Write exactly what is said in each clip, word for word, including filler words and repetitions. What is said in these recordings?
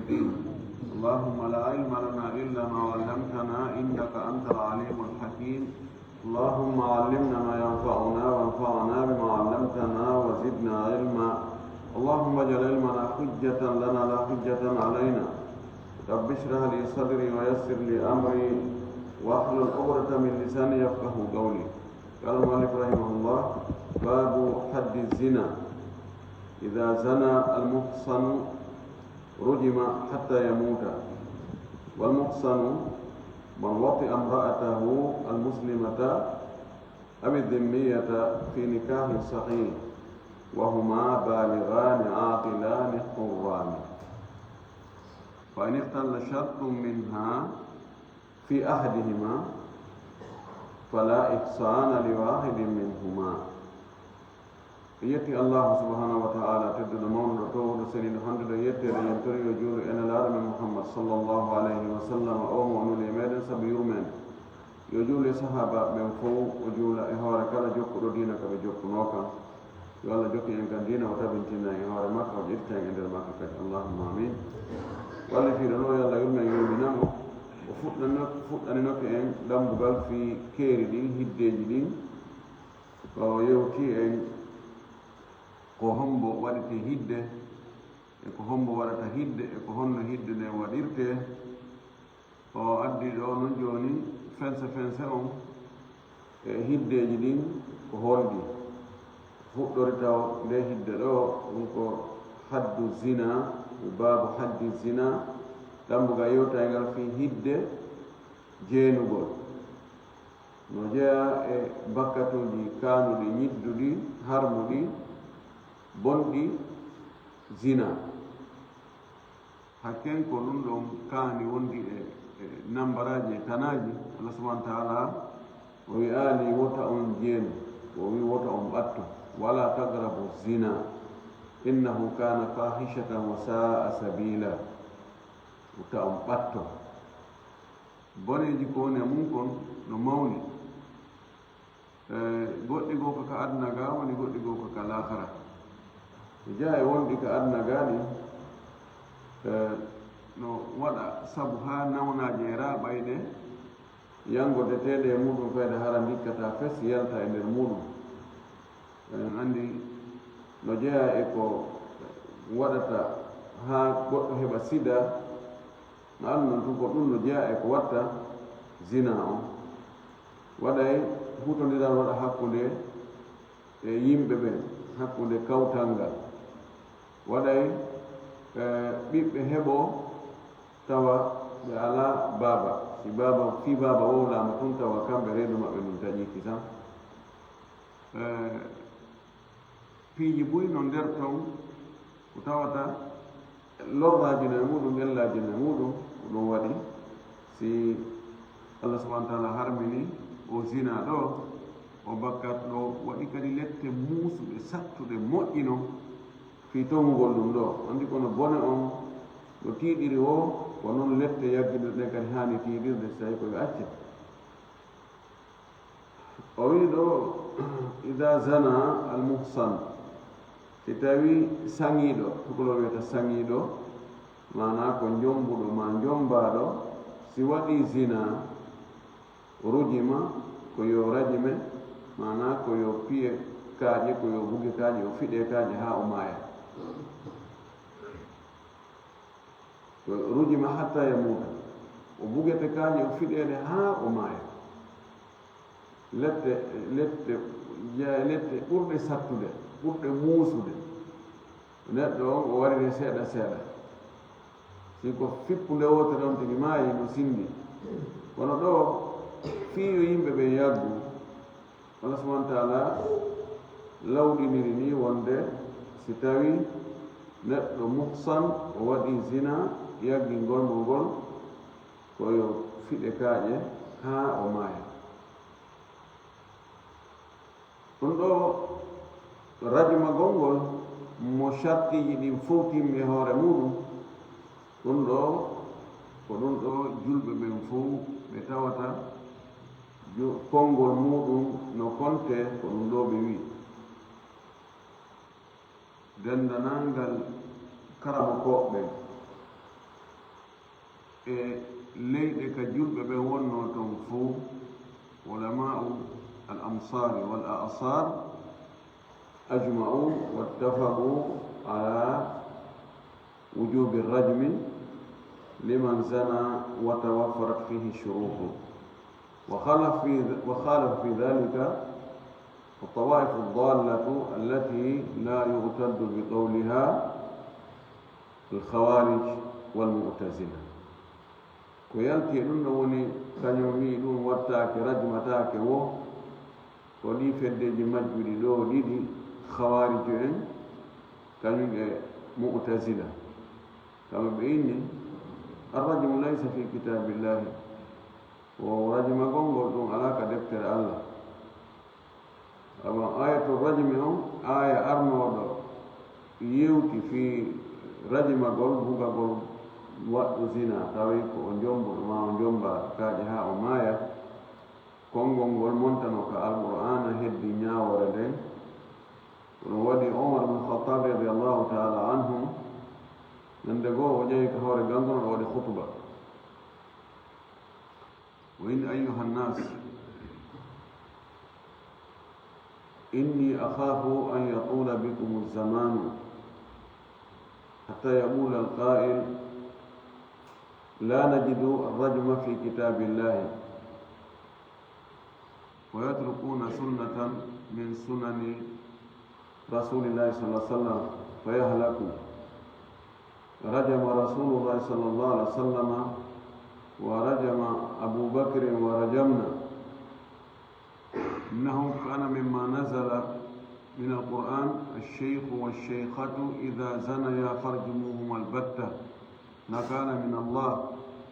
اللهم لا علم لنا إلا ما علمتنا إنك أنت العليم الحكيم. اللهم علمنا ما ينفعنا وانفعنا بما علمتنا وزدنا علما. اللهم اجعل علمنا حجة لنا لا حجة علينا. رب اشرح لي صدري ويسر لي أمري واحلل عقدة من لساني يفقه قولي. قال المؤلف رحمه الله: باب حد الزنا. إذا زنى المحصن رجم حتى يموت. والمحصن من وطئ امرأته المسلمة أو الذمية في نكاح صحيح، وهما بالغان عاقلان حران، فإن اختل شرط منها في أحدهما فلا إحصان لواحد منهما. En yetti Allahu subhanahu wa ta'ala, tedduɗo mawnuɗo, towuɗo seniiɗo, handuɗo yettere, en tori yo juulu e Nelaaɗo men Muhammad sallallahu alayhi wa sallam, o mo o nuli e meɗen sabu yurmeende. Yo juulu e sahaabaaɓe ɓen fow, o juula e hoore kala jokkuɗo diina ka ɓe jokkunoo kan. Yo Allah jokku en kan diina, o tabintina en e hoore makka, o ƴettita en e nder makka kadi. Allahumma amin. Wallitiiɗo no, yo Allah yurme en, yurmina mo. O fuɗɗano-, fuɗɗaninoke en dambugal fii keeri ɗin, hiddeeji ɗin. O yewti en ko hombo waɗete hidde, e ko hombo waɗata hidde, e ko honno hidde nden waɗirtee. O addi ɗo non jooni fense fense on e hiddeeji ɗin ko holɗi. Fuɗɗori taw nde hidde ɗo, ɗum ko haddu zina, baabu haddi zina, dambugal yewtayngal fii hidde jeenugol. No jeyaa e bakkatuuji kaanuɗi, ñidduɗi, harmuɗi, bonɗi, zina. Hakken ko ɗum ɗon kaani wondi e, e nambaraaji e tanaaji. Allah subhanahu wa ta'ala o wi'aali wota on jeenu, o wi'i wota on ɓatto. Wala taqrabu zina, innahu kana fahishatan wa sa'a sabila. Wota on ɓatto. Boneeji ko woni e mum kon no mawni. Eh, goɗɗi goo ko ka aduna ga woni, goɗɗi goo ko ka laakara. E jeyaa e wonɗi ka aduna ga ɗin, eh, no waɗa sabu haa nawnaaje e raaɓayɗe, yanngodeteeɗe e muɗum fayda hara ndikkataa fes yalta e nder muɗum. Eɗen anndi no jeyaa e ko waɗata haa goɗɗo heɓa sida, no anndi non tun ko ɗum no jeyaa e ko watta zina on. Waɗay huutondiral waɗa hakkunde e yimɓe ɓen, hakkunde kawtal ngal. Waɗay, eh, ɓiɓɓe heɓoo tawa ɓe alaa baaba. Si baaba, fii baaba wowlaama tun tawa kamɓe reedu maɓɓe ndun taƴiiki sam. Eh, piiji buy no nder ton ko tawata lorraaji no e muɗum, ellaaji no e muɗum, ko ɗum waɗi si Allah subhanahu wa ta'ala harmini o zina ɗo, o bakkat ɗo, waɗi kadi lette muusuɗe, sattuɗe, moƴƴi non fii tongugol ɗum ɗo. Anndi kono bone on no tiiɗiri woo, ko non lette yaggiduɗe ɗen kadi haani tiiɗirde, si tawi ko yo acce. O wi'i ɗo, "Ida zana al muhsan", si tawi saŋiiɗo, tukulor wi'ata saŋiiɗo, maanaa ko njombuɗo maa njombaaɗo, si waɗi zina, rujima, ko yo rajime, maanaa ko yo piye kaaƴe, ko yo buge kaaƴe, o fiɗe kaaƴe haa o maaya. Rujima hatta yamuuta, o bugete kaaƴe, o fiɗeede haa o maaya. Lette, lette, jeyaa e lette ɓurɗe sattude, ɓurɗe muusude. Neɗɗo on o warire seeɗa seeɗa. Si ko fippunde wootere on tigi maayi, no sinndi. Kono ɗo, fii yo yimɓe ɓen yaggu, Allah subhanahu wa ta'ala lawɗiniri ni wonde si tawi neɗɗo muhsan o waɗi zina, yaggingol mo ngol, ko yo fiɗe kaaƴe haa o maaya. Ɗum ɗo rajumagol ngol mo shartiiji ɗin fow timmi e hoore muɗum, ɗum ɗo ko ɗum ɗo julɓe ɓen fow ɓe tawata ju-, konngol muɗum no konte, ko ɗum ɗo ɓe wi'i. Denndanangal karamokooɓe ɓen, E leyɗe ka julɓe ɓen wonnoo ton fow, ulama'u al-amsari wal a'sar ajma'u wattafaqu ala wujubi rajmi liman zana wa tawaffarat fihi shurutu. Wa khalafa fi, wa khalafa fi dhalika at-tawa'ifu ad-dallatu allati la yu'taddu bi qawliha al-khawarij wal mu'tazila. Ko yalti e ɗum ɗon woni, kañum wi'i ɗum wattaake, rajmataake wo, ko ɗii feddeeji majjuɗi ɗoo ɗiɗi, Khawaarijo en, kañum e Mu'tazila. Kamɓe ɓe inni, "Ar-rajmu laysa fi kitaabillahi." Ko rajmagol ngol ɗum alaa ka deftere Allah. Awa ayatul rajmi on, aaya arnooɗo yewti fii rajmagol, bugagol waɗɗo zina, tawi ko o jombuɗo maa o jombaaɗo, kaaƴe haa o maaya. Konngol ngol montano ka Alqur'aana heddi ñaawoore nden. Ko ɗum waɗi Umar bin Khattab radiyallahu ta'ala anhu, ñande goo o ƴeewi ka hoore ganngol o waɗi khutba. وإن أيها الناس إني أخاف أن يطول بكم الزمان حتى يقول القائل لا نجد الرجم في كتاب الله ويتركون سنة من سنن رسول الله صلى الله عليه وسلم فيهلكوا. رجم رسول الله صلى الله عليه وسلم ورجم أبو بكر ورجمنا. إنه كان مما نزل من القرآن: الشيخ والشيخة إذا زنيا فارجموهما البتة، نكالا من الله،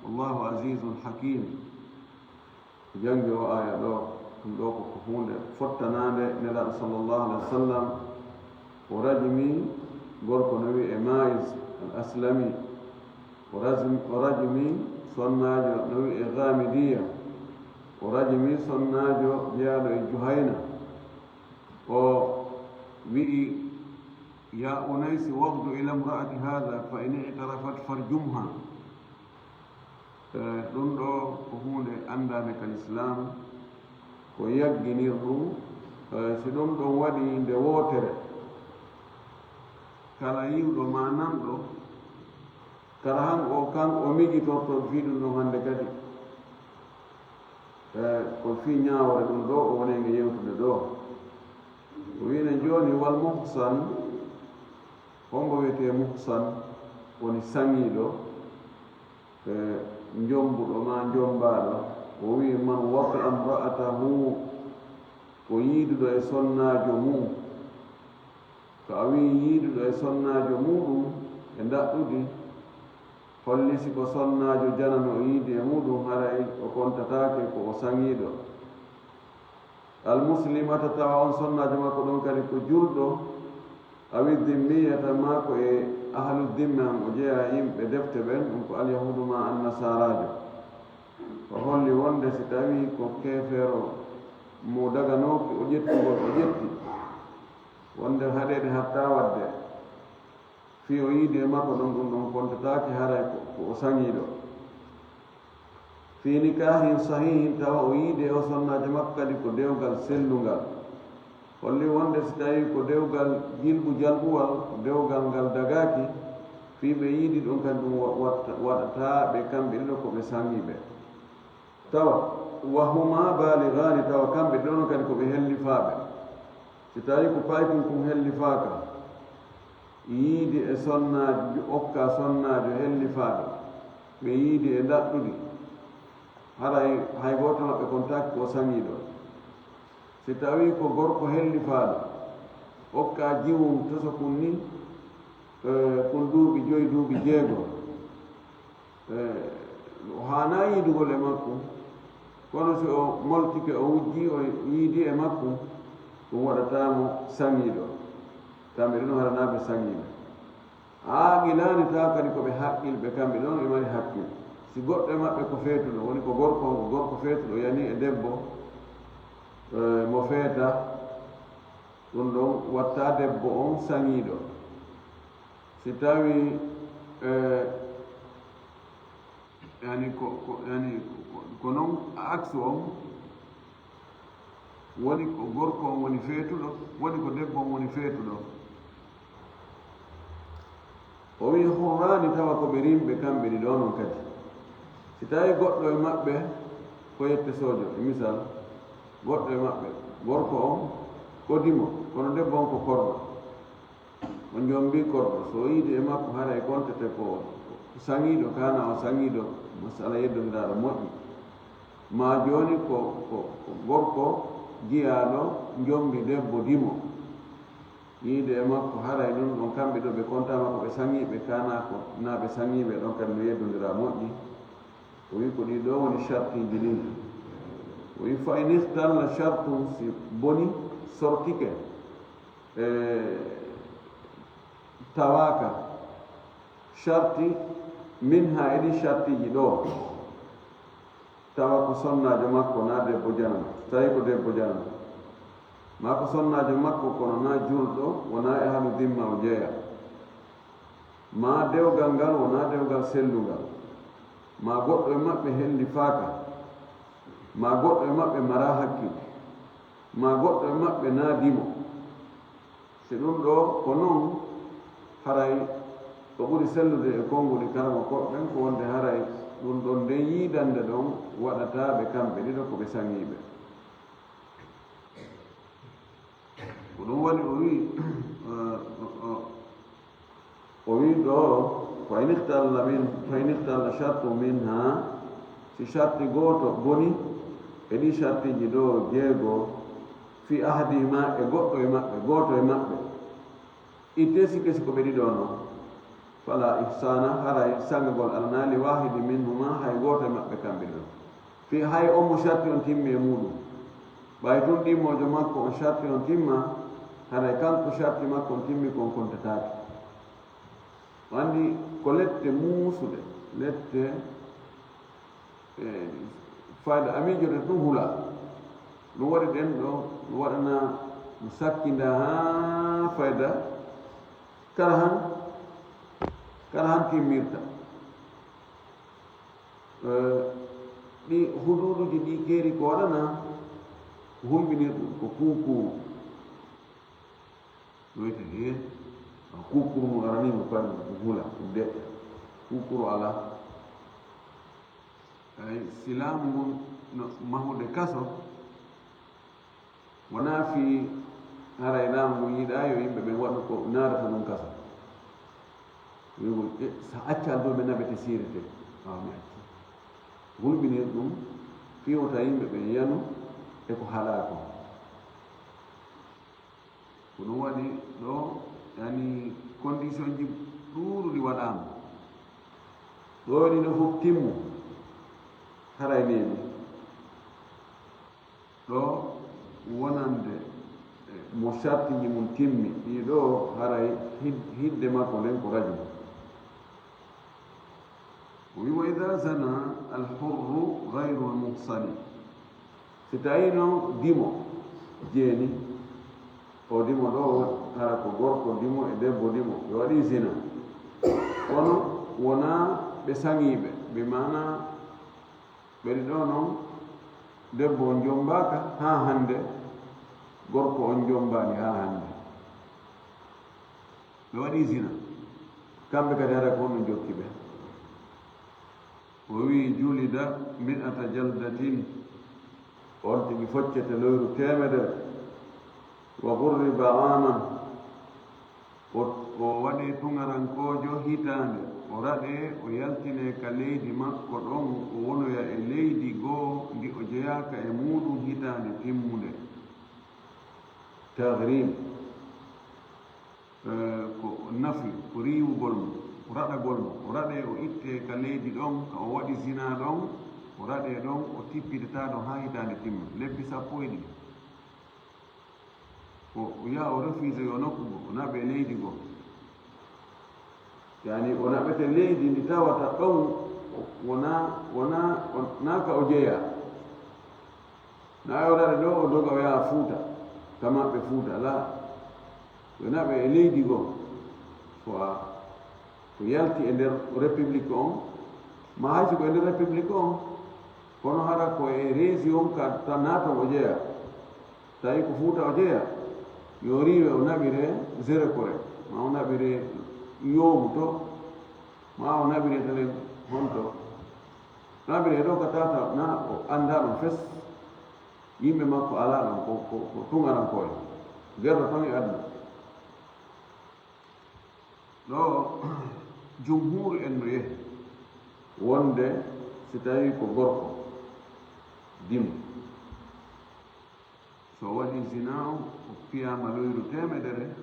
والله عزيز حكيم. Janngi o aaya ɗoo, ɗum ɗoo ko, ko huunde fottanaande. Nelaaɗo sallallahu alaihi wasallam, o rajmi gorko no wi'ee Ma'iz al-Aslami, o rajmi, o rajmi sonnaajo no wi'ee Ghaamidiya, o rajmi sonnaajo jeyaaɗo e Juhayna. O wi'i, "يا أنيس، اغد إلى امرأة هذا، فإن اعترفت فارجمها." Eh, ɗum ɗoo ko huunde anndaande ka Lislaam, ko yagginirɗum. Eh, si ɗum ɗon waɗi nde wootere, kala yi'uɗo maa nanɗo, kala han o, kan o miijitorto fii ɗum ɗon hannde kadi. Eh, ko fii ñaawoore ɗum ɗoo o woni e yewtude ɗoo. O wi'ino jooni, wal muhsan, hombo wi'etee muhsan? Woni saŋiiɗo. E, njombuɗo maa njombaaɗo. O wi'i, "Man wati'a imra'atahu", ko yiiduɗo e sonnaajo mum. So a wi'i yiiduɗo e sonnaajo muuɗum e ndaɗɗudi, holli si ko sonnaajo janano o yiidi e muuɗum, haray o kontataake ko o saŋiiɗo. Al-muslimata, tawa on sonnaajo makko ɗon kadi ko julɗo, awi dhimmiyata, maa ko e ahlu dhimma, o jeyaa e yimɓe defte ɓen, ɗum ko alyahuudu maa annasaaraajo. O holli wonde si tawii ko keefeero mo daganooki o ƴettugol, o ƴetti, wonde haɗeede hatta waɗde fii o yiidi e makko ɗon, ɗum ɗon kontataake haray ko, ko o saŋiiɗo. Fii nikahin sahihin, tawa o yiidi e o sonnaajo makko kadi ko dewgal sellungal. Holli wonde si tawii ko dewgal jilɓu jalɓuwal, ko dewgal ngal dagaaki, fii ɓe yiidi ɗum kadi ɗum wa-, watta-, waɗataa ɓe kamɓe ɗiɗo ko ɓe saŋiiɓe. Tawa, wa huma balighaani, tawa kamɓe ɗiɗo kadi ko ɓe hellifaaɓe. Si tawii ko paykun kun hellifaaka, yiidi e sonnaajo, okka sonnaajo hellifaaɗo, ɓe yiidi e ndaɗɗudi, haray hay gooto maɓɓe kontaaki ko saŋiiɗo. Si tawii ko gorko hellifaaɗo, okka jiwum toso kun ni, eh, kun duuɓi joyi, duuɓi jeego, eh, o haanaa yiidugol e makko, kono si o moltike, o wujji, o yiidi e makko, ɗum waɗataa mo saŋiiɗo. Kamɓe ɗum haɗanaa ɓe saŋiiɓe. Aaqilaani tawa kadi ko ɓe haqqilɓe, kamɓe ɗon ɓe mari hakkil. Si goɗɗo e maɓɓe ko feetuɗo, woni ko gorko, ko gorko feetuɗo yani e debbo, eh, mo feeta, ɗum ɗon watta debbo on saŋiiɗo. Si tawi, eh, Ko, yani, ko, ko noon aksu on, woni ko gorko on woni feetuɗo, woni ko debbo on woni feetuɗo. O wi'i hurraani tawa ko ɓe rimɓe kamɓe ɗiɗo non kadi. Si tawi goɗɗo e maɓɓe ko yette soojo, e misal, goɗɗo e maɓɓe, gorko on ko dimo, kono debbo on ko korɗo. O njombii korɗo, so o yiidi e makko, haray kontete ko saŋiiɗo, kaana o saŋiiɗo, masala yeddondiraaɗo moƴƴi. Maa jooni ko, ko, ko gorko jiyaaɗo njombi debbo dimo. Yiide e makko, haray ɗum ɗon, kamɓe ɗo ɓe kontaama ko ɓe saŋiiɓe, kaana ko naa ɓe saŋiiɓe, ɗon kadi no yeddondiraa moƴƴi. O wi'i ko ɗii ɗoo woni shartiiji ɗin. O wi'i fa in ikhtalla shartun, si boni, sortike, e, tawaaka sharti minha, e ɗii shartiiji ɗoo, tawa ko sonnaajo makko naa debbo janano, tawi ko debbo janano, maa ko sonnaajo makko kono naa julɗo, wonaa e ahlu dimma o jeyaa, maa dewgal ngal wonaa dewgal sellungal, maa goɗɗo e maɓɓe hellifaaka, maa goɗɗo e maɓɓe maraa hakkil, maa goɗɗo e maɓɓe naa dimo. Si ɗum ɗoo ko noon, haray ko ɓuri sellude e konguɗi karamokooɓe ɓen ko wonde haray ɗum ɗon nden yiidande ɗon waɗataa ɓe kamɓe ɗiɗo ko ɓe saŋiiɓe. Ko ɗum waɗi o wi'i, o wi'i ɗoo, fa in ikhtalla min, fa in ikhtalla shartun minha, si sharti gooto boni e ɗii shartiiji ɗoo jeego, fi ahadihima, e goɗɗo e maɓɓe, gooto e maɓɓe, ittee sikke si ko ɓe ɗiɗo non, fala ihsana, haray saŋagol alanaa li wahidin minhuma, hay gooto e maɓɓe kamɓe ɗiɗo. Fii hay on mo sharti on timmi e muuɗum. Ɓay tun ɗimmoojo makko on sharti on timma, haray kanko sharti makko on timmi kon kontataake. O anndi ko lette muusuɗe, lette, e, fayda a miijoto tun hula. Ɗum waɗi ɗen ɗo, ɗum waɗana, ɗum sakkinda haa fayda kala han, kala han timmirta. E, ɗi huduuduuji ɗi keeri ko waɗana, ko hulɓinirɗum, ko kuukuuru. Ɗoyte he, kuukuuru ngun aranii mo pari, ɗum hula, ɗum deƴƴa. Kuukuuru alaa. Ay, si laamu ngun no mahude kaso, wonaa fii haray laamu ngun yiɗaa yo yimɓe ɓen waɗu ko naadata ɗum kaso. Wi'ugol, "E, sa accal ɗo mi naɓete siirete." Ɓaawo mi acci. Hulɓinir ɗum fii wota yimɓe ɓen yanu e ko haɗaa kon. Ko ɗum waɗi ɗo, yani, conditionji ɗuuɗuɗi waɗaama. Ɗo ɗiɗo fof timmu, haray neeɓi. Ɗo wonande, e, mo sartiji mum timmi, ɗiɗo haray hid-, hidde makko nden ko rajmu. O wi, "Wa idha zana al-hurru ghayru al-muhsani." Si tawi noon dimo jeeni, o dimo ɗo, hara ko gorko dimo e debbo dimo, ɓe waɗi zina. Kono wonaa ɓe saŋiiɓe, bi maana ɓe ɗiɗo noon, debbo on jommbaaka haa hannde, gorko on jommbaani haa hannde. Ɓe waɗii zina. Kamɓe kadi hara ko honɗum jokki ɓe? O wi'i, "Julida mi'ata jaldatin." On tigi foccete loyru teemedere. "Wa ghurriba aaman." O, o waɗee tuŋarankoojo hitaande. O raɗee, o yaltinee ka leydi makko ɗon, o wonoya e leydi goo ndi o jeyaaka e muuɗum hitaande timmunde. Taghrim. Eh, ko nafi, ko riiwugol mo, ko raɗagol mo. O raɗee, o ittee ka leydi ɗon, ka o waɗi zinaa ɗon, o raɗee ɗon, o tippitataa ɗon haa hitaande timma, lebbi sappo e ɗiɗi. O, o yaha, o refuse yo nokku goo, o naɓee leydi goo. Yani, o naɓete leydi ndi tawata ɗon, o, wonaa, wonaa, wonaa ka o jeyaa. Na o raɗe ɗo, o doga, o yaha Fuuta, ka maɓɓe Fuuta, laa. Yo naɓe e leydi goo. Ko a, ko yalti e nder République on, Ma hay si ko e nder république on, kono hara ko e région ka ta naton o jeeya, tawi ko Fuuta o jeeya, yo riiwe o naɓire Zerekore, ma o naɓire Yoomu to, ma o naɓire telen honto. Naɓire ɗo ka tata na o annda ɗum fes, yimɓe makko ala ɗum ko, ko, ko tungarankooɓe, gerɗo ton e aduna. Ɗo jumhur en no yehi wonde si tawi ko gorko dimo, so waɗi zina o, o piyaama loyru teemedere,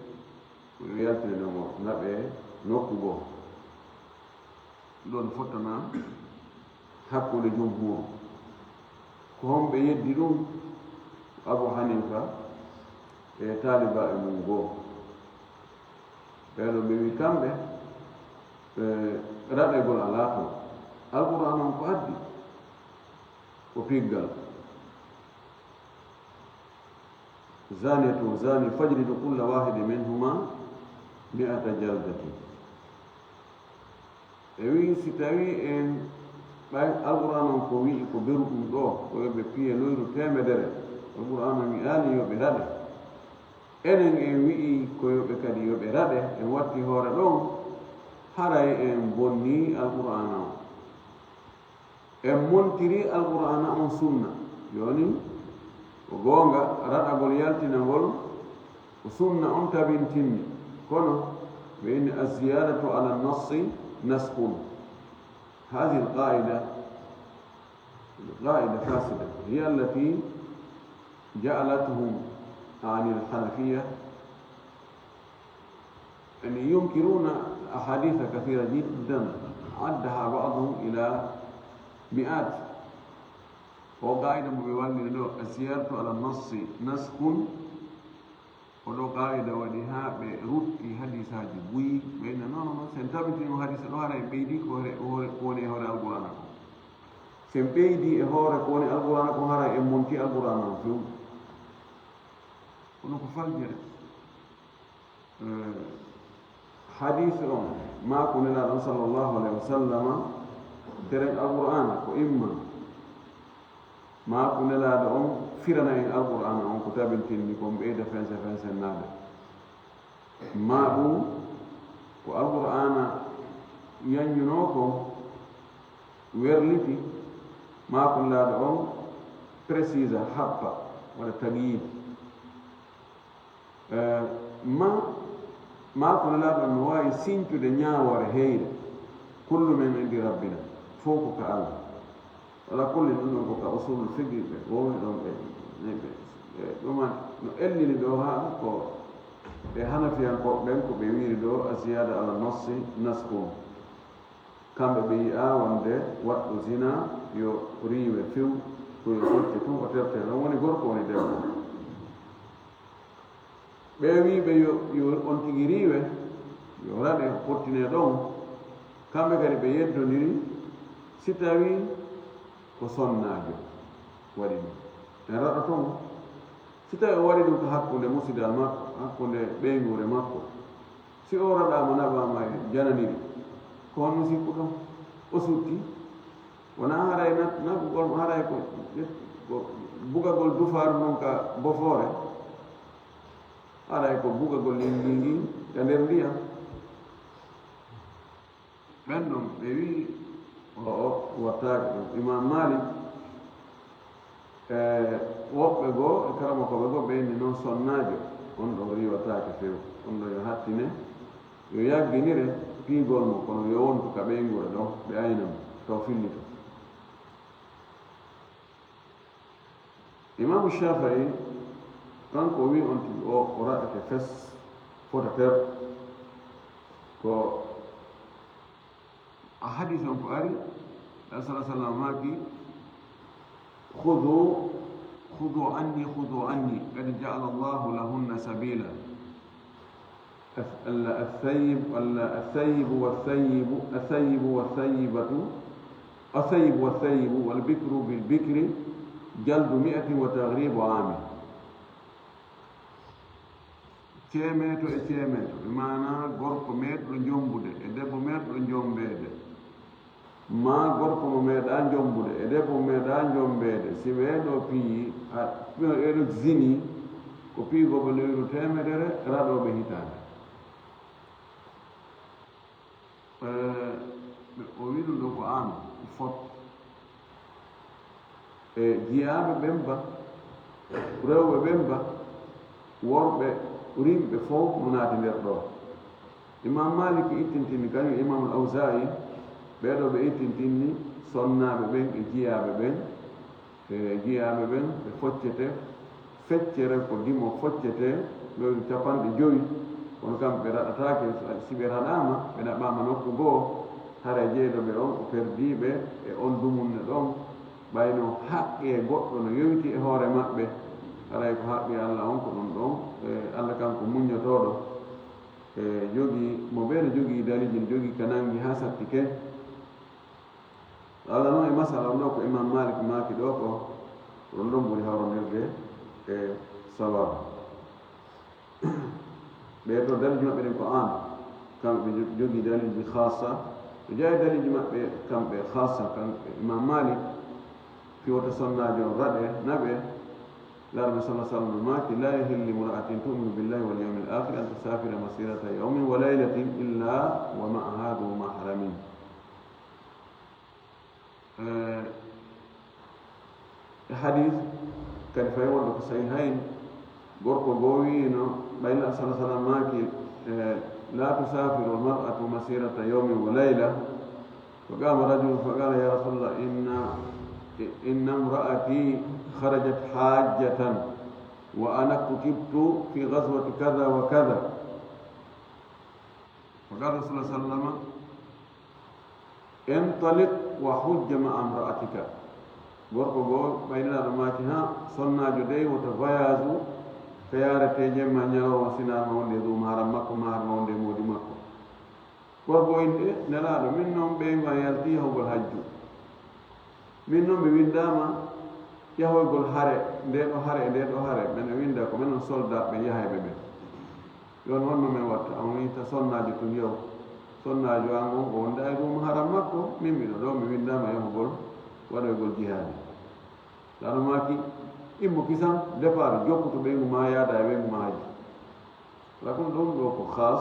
ko yo yaltine mo naɓe nokku goo. Ɗon fottana hakkunde jumhur. Ko homɓe yeddi ɗum? Abu Hanifa e taalibaaɓe mum goo. Ɓeeɗo ɓe wi kamɓe, e, raɗegol alaa toon. Alquraan on ko addi ko piggal. Zaniya wa zani fajlidu kulla wahidi minhuma mi'ata jaldatin. E wi si tawi en ɓay Alquraan on ko wi'i ko beru ɗum ɗo, ko yo ɓe piye loyru teemedere, Alquraan on wi'aali yo ɓe raɗe. Enen en wi'i ko yo ɓe kadi yo ɓe raɗe, en watti hoore ɗon, haray en bonni Alquraan on. En montiri Alqur'aana on sunna. Jooni, ko goonga, raɗagol yaltinagol ko sunna on tabintinni. Kono, ɓe inni, "الزيادة على النص نسخ". هذه القاعدة قاعدة فاسدة، هي التي جعلتهم، أعني الحنفية، يعني ينكرون أحاديث كثيرة جدا عدها بعضهم إلى مئات. O qaida mo ɓe wallini ɗo, الزيادة على النص نسخ. O ɗo qaida waɗi haa ɓe rutti hadisaaji buy, ɓe inna, "Non, non, non, sen tabitino hadisa ɗo, haray ɓeydi ko hoore, hoore, ko woni e hoore Alqur'aana ko. Sen ɓeydi e hoore ko woni Alqur'aana ko, haray en monti Alqur'aana on few." Kono ko faljere. Eh, hadis on, maaku Nelaaɗo on sallallahu alayhi wa sallama, deren Alqur'aana ko imma. Maaku Nelaaɗo on firana en Alqur'aana on ko tabintinni kon ɓeyda fense fensennaade. Maa ɗum ko Alqur'aana yanñunoo kon werliti, maaku Nelaaɗo on précisa, happa, waɗa tagyid. Eh, ma, ma ko Nelaaɗo no waawi siñtude ñaawoore heyre, "Kullu min indi rabbina", fof ko ka Allah. Wala kulli ɗum ɗon ko ka usulul fiqh ɓe wowni ɗon ɓe, ɓe, ɓe, ɓe ɗuma no ellini ɗo haa ko ɓe hanafiyankooɓe ɓen ko ɓe wiiri ɗo, "A ziyaada ala nassi naskun." Kamɓe ɓe yi'aa wonde waɗɗo zina yo riiwe few, ko yo hocce tun o terte, ɗon woni gorko woni debbo. Ɓe wiiɓe yo, yo on tigi riiwe, yo raɗe, fottine ɗon. Kamɓe kadi ɓe yeddondiri, si tawi ko sonnaajo waɗi ɗum, en raɗoto mo. Si tawi o waɗi ɗum ko hakkunde musidal makko, hakkunde ɓeynguure makko, si o raɗaama, naɓaama e jananiri, ko honno sikkuɗon? O sutti. Wonaa haray na-, naɓugol mo, haray ko, ko bugagol dufaaru ndun ka bofoore, haray ko bugagol lingi ngin ka nder ndiyam. Ɓen ɗon ɓe wi'i, o, o wattaake ɗum. Imam Malik e woɓɓe goo e karamokooɓe goo ɓe inni non sonnaajo on ɗon riiwataake few. On ɗon yo hattine, yo yagginire piigol mo, kono yo wontu ka ɓeynguure ɗon, ɓe ayna mo, taw fillito. Imaamu Shaafi'i, kanko o wi'i on tigi o, o raɗete fes, fota ter. Ko a hadis on ko ari, Nabi sallallahu alaihi wasallam maaki, "Khudhu, khudhu anni, khudhu anni, qad ja'ala Allahu lahunna sabila." الث-، ال-، الثيب، ال-، الثيب والثيب، الثيب والثيبة، الثيب والثيب والبكر بالبكر جلد مائة وتغريب عام. Ceemeeto e ceemeeto, e maanaa gorko meeɗɗo jombude e debbo meeɗɗo jombeede. Maa gorko mo meeɗaa njommbude e debbo mo meeɗaa njommbeede, si ɓee ɗoo piyii, a, ɓee ɗoo zinii, ko piyugol ɓe lewru teemedere raɗooɓe hitaande. E, ɓe, o wi'i ɗum ɗoo ko aan, ko fot. E jiyaaɓe ɓen ba, rewɓe ɓen ba, worɓe rimɓe fow no naati nder ɗoo. Imam Malik ittintini, kañum Imam Al-Awza'i, ɓee ɗoo ɓe ittintini sonnaaɓe ɓen e jiyaaɓe ɓen. E jiyaaɓe ɓen ɓe foccete, feccere ko dimo foccete, lewru capanɗe jowi. Kono kamɓe raɗataake, si ɓe raɗaama, ɓe naɓaama nokku goo, haray jeyɗo ɓe on o perdii ɓe e on dumunne ɗon, ɓay no haqqee goɗɗo no yowiti e hoore maɓɓe. Haray ko haqqi Alla on ko ɗum ɗon, e Alla kanko muññotooɗo, e jogii, mo ɓe no jogii daliiji, no jogii ka nangi haa satti ke. Alla non e masala on ɗoo ko Imam Malik maaki ɗoo ko, ko ɗum ɗon ɓuri hawrondirde e sawaabu. Ɓee to daliiji maɓɓe ɗin ko aan, kamɓe ɓe jo-, jogii daliiji khassa, ɓe jeyaa daliiji maɓɓe kamɓe khassa, kamɓe Imam Malik, fii wota sonnaajo on raɗe, naɓe, Laara mi sallallahu alaihi wasallam maaki, "La yahillu imra'atin tu'minu billahi wal yawmil akhir an tusafira masirata yawmin wa laylatin illa wa ma'aha dhu mahramin." Eh, e hadis kadi fay wonde ko sahihayn, gorko goo wi'ino, ɓay Laara sallallahu alaihi wasallam maaki, eh, "La tusafiru al mar'atu masirata yawmin wa layla." فقام رجل فقال: "يا رسول الله، إن، إن امرأتي خرجت حاجة وأنا كتبت في غزوة كذا وكذا." فقال رسول الله صلى الله عليه وسلم: "انطلق وحج مع امرأتك." Gorko goo, ɓay Nelaaɗo maaki, "Ha, sonnaajo dey wota voyage u, ka yaarete jemma ñalawma, sinaa ma wonde e ɗum haram makko, ma har ma wonde e moodi makko." Gorko o inni, "E, Nelaaɗo, min non ɓeyngu an yalti yahugol hajju. Min non mi winndaama yahoygol hare, ndee ɗoo hare e ndee ɗoo hare, men o winnda ko men on soldaaɓe yahayɓe ɓen. Yo on honno men watta?" On wi'i, "Ta sonnaajo tun yow. Sonnaajo an on, o wonda e ɗum haram makko, min miɗo ɗoo, mi winndaama yahugol waɗoygol jihaadi." Laara maaki, "Immo kisan, départ, jokku to ɓeyngu maa, yaada e ɓeyngu maa hajju." Wala kono ɗum ɗoo ko khas,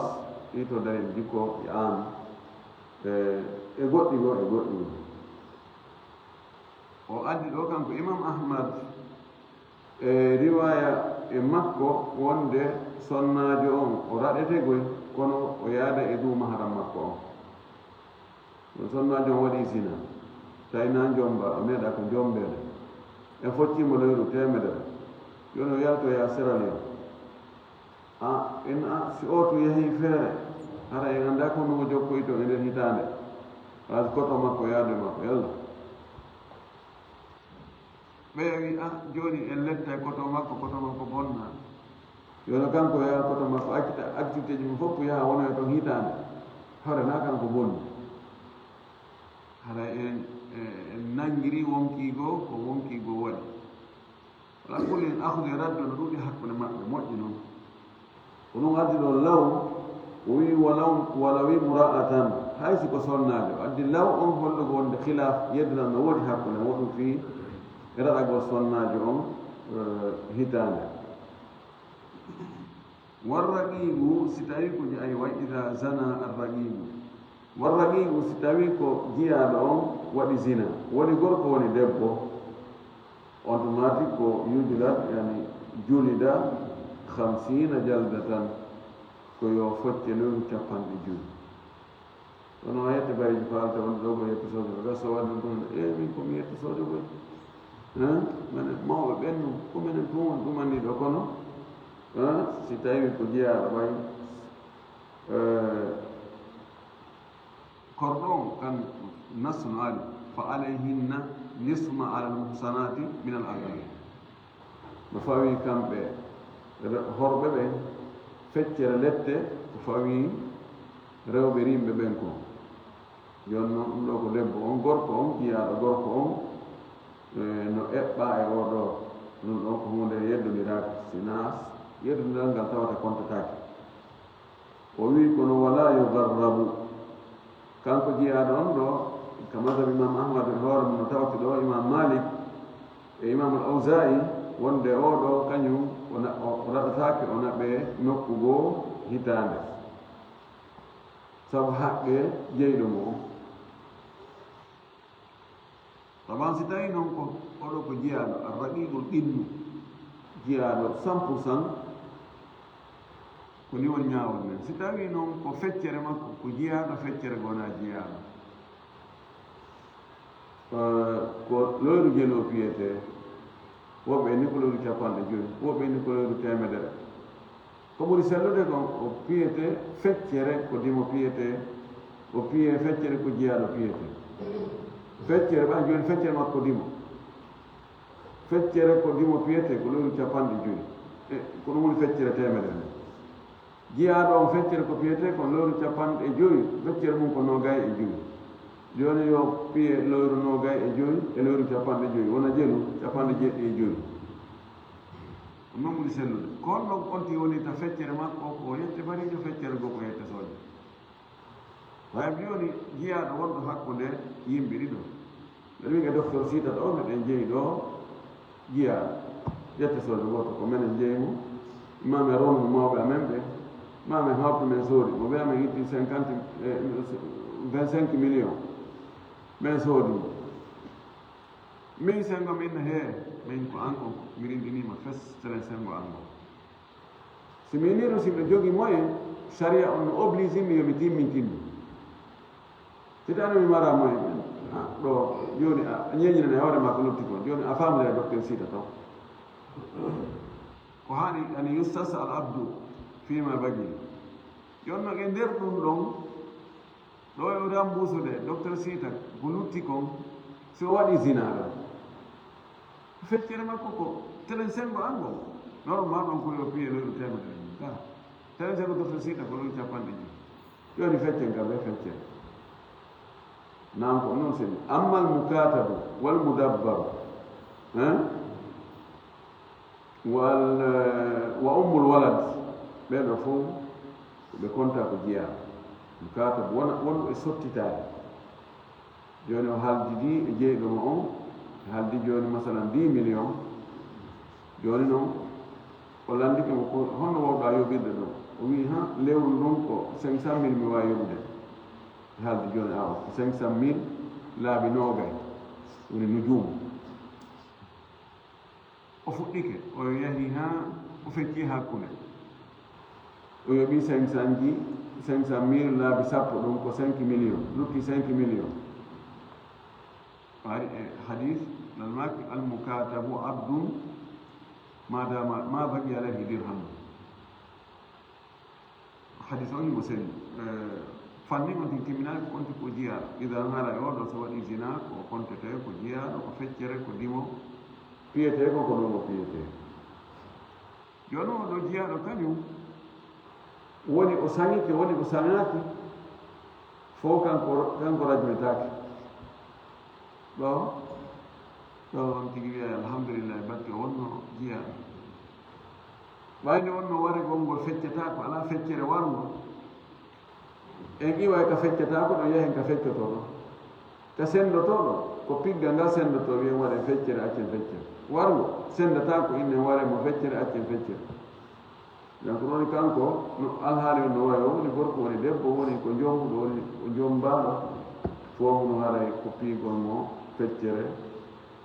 ɗii to daliil jikko e aan, e, e goɗɗi goo, e goɗɗi goo. O addi ɗoo kanko Imam Ahmad, e riwaaya e makko wonde sonnaajo on o raɗete goy, kono o yaada e duu maharam makko on. Ɗum sonnaajo on waɗi zina, tawi na njombaa, o meeɗaa ko njombeede. En foccii mo lewru teemedere. Jooni o yaltoyaa Sierra Leone. A, en a, si oo tun yahii feere, hara en anndaa ko honno o jokkoyi ton e nder hitaande. Haa si koto makko yaadu e makko, yalla. Ɓeya wi'i, a, jooni en lettay koto makko, koto makko bonnaa. Yo no kanko yaha koto makko, accita activité ji mum fof yaha wonoya ton hitaande. Hara na kanko bonni. Hara en, en, en nanngiri wonkii goo, ko wonkii goo waɗi. Wala kullin akhdi raddu no ɗuuɗi hakkunde maɓɓe, moƴƴi non. Ko ɗum addi ɗo law, o wi'i walaw, walaw imra'atan, hay si ko sonnaajo. Addi law on hollugo wonde khilaaf, yeddulan no woodi hakkunde muɗum fii e raɗagol sonnaajo on, eh, hitaande. Warraqiibu, si tawii ko je-, ay, wa idha zana arraqiibu. Warraqiibu, si tawii ko jiyaaɗo on waɗi zina, woni gorko woni debbo, on tun maati ko yujlad, yani julida khamsina jaldatan, ko yo focce lewru cappanɗe jowi. Kono o yetta bareeji faalata wonde ɗo ko yetta soojo, ko gas o waɗi ɗum ɗon, e min ko mi yetta soojo koy. Hein? Mane mawɓe ɓen ɗum, ko menen tun woni ɗum anndi ɗo, kono, hein, si tawi ko jeyaaɗo ɓay, eh, korɗo on kan nassu no ari, "Fa alayhinna nisfu ma alal muhsanati min al adab." No fawii kamɓe re-, horɓe ɓen, feccere lette ko fawii rewɓe rimɓe ɓen kon. Jooni non, ɗum ɗo ko debbo on, gorko on, jiyaaɗo gorko on, e, no eɓɓaa e oo ɗoo. Ɗum ɗon ko huunde yeddondiraaka, sinaa yeddondiral ngal tawata kontataake. O wi'i, kono wala yugharrabu. Kanko jiyaaɗo on ɗoo, Ka mazhab Imam Ahmad e hoore mum no tawti ɗo Imam Malik e Imam Al-Awza'i wonde oo ɗoo kañum o na-, o, o raɗataake o naɓee nokku goo hitaande. Sabu haqqe jeyɗo mo on. Taban si tawii noon ko oɗo ko jiyaaɗo, arraqiiqul qinnu, jiyaaɗo cent pour cent, ko ni woni ñaawol men. Si tawii noon ko feccere makko, ko jiyaaɗo feccere goo wonaa jiyaaɗo. Eh, ko looyru jelu o piyetee, woɓɓe ni ko looyru capanɗe jowi, woɓɓe ni ko looyru teemedere. Ko ɓuri sellude kon, o piyetee feccere ko dimo piyetee, o piyee feccere ko jiyaaɗo piyetee. Feccere, ɓay jooni feccere makko dimo. Feccere ko dimo piyetee, ko looyru capanɗe jowi. E, ko ɗum woni feccere teemedere nde. Jiyaaɗo on feccere ko piyetee ko looyru capanɗe jowi, feccere mum ko noogay e jowi. Jooni yo piye looyru noogay e jowi e looyru capanɗe jowi, wona jelu capanɗe jeeɗiɗi e jowi. Ɗum noon ɓuri sellude. Ko honno on tigi woni ta feccere makko ko yette bariijo, feccere goo ko yette sooje. Waawi jooni jiyaaɗo wonɗo hakkunde yimɓe ɗiɗo. Mbeɗa wiya docteur Siita ɗo, meɗen jeyi ɗo jiyaaɗo. Yette sooje gooto ko menen jeyi mo. Ma men ronu mawɓe amen ɓe. Ma men hawtu men soodi mo. Ɓe amen itti cinquante, eh, vingt-cinq millions. Men soodi mo. Min senngo min no heere, min ko an kon, mi rinɗiniima fes, telen senngo an ngon. Si mi nii ɗum, si miɗo jogii moyen, sariya on no oblige mi yo mi timmintin ɗum. Si tawii mi maraa moyen, ah, ɗo, jooni a, a ñeeñinani hoore maa ko lutti kon, jooni a faamodira docteur Siita ton. Ko haani, an yustasa al abdu fima bagi. Jooni noon e nder ɗum ɗon, ɗo e remboursude, docteur Siita, ko lutti kon, si o waɗii zinaa ɗon. Feccere makko ko telen senngo an ngon. Normal ɗon ko yo piye looyru teemedere mum. Ka telen senngo docteur Siita ko looyru capanɗe jowi. Jooni feccen kam ɓe feccere. Naam ko noon seni. Ammal mukatabu wal mudabbaru. Hein? Wal, eh, wa ummul walad. Ɓee ɗoo fof ɓe konta ko jiyaaɓe. Mukatabu wona, wonɓe sottitaade. Jooni o haaldidii e jeyɗo mo on, haaldi jooni masalan dix millions. Jooni noon, o lanndike mo ko honno wawɗaa yoɓirde ɗum. O wi'i, han, lewru ndun ko cinq cent mille mi waawi yoɓude. Haaldi jooni, awa, ko cinq cent mille laabi noogay woni nujuumu. O fuɗɗike, o yahi haa o fecci hakkunde. O yoɓi cinq cent ji, cinq cent mille laabi sappo, ɗum ko cinq millions, lutti cinq millions. O ari e hadis, nan maaki, "Al mukatabu abdun ma dama, ma baqi alayhi dirham." Hadis on himo selli. Eh, fanni on tigi timminaaki ko on tigi ko jiyaaɗo. Idan hara e oɗo so waɗi zina, ko o kontete ko jiyaaɗo, ko feccere, ko dimo. Piyetee ko ko ɗum o piyetee. Jooni oɗo jiyaaɗo kañum woni o saŋike, woni o saŋaaki, fof kanko, kanko rajmetaake. Ɗo, ɗo on tigi wiya, "Alhamdulillah, batte o wonno jiyaaɗo." Ɓay nde wonno waregol ngol feccataako, alaa feccere warngo. En iway ka feccataako ɗo, yahen ka feccotoo ɗo. Ka senndotoo ɗo, ko pigga ngal senndotoo, wiyen waɗen feccere, accen feccere. Warngo, senndataako, innen ware mo feccere, accen feccere. Donc, ɗon kanko, no alhaali on no wayi, o woni gorko, woni debbo, woni ko jombuɗo, woni ko jombaaɗo, fof no haray ko piigol mo feccere,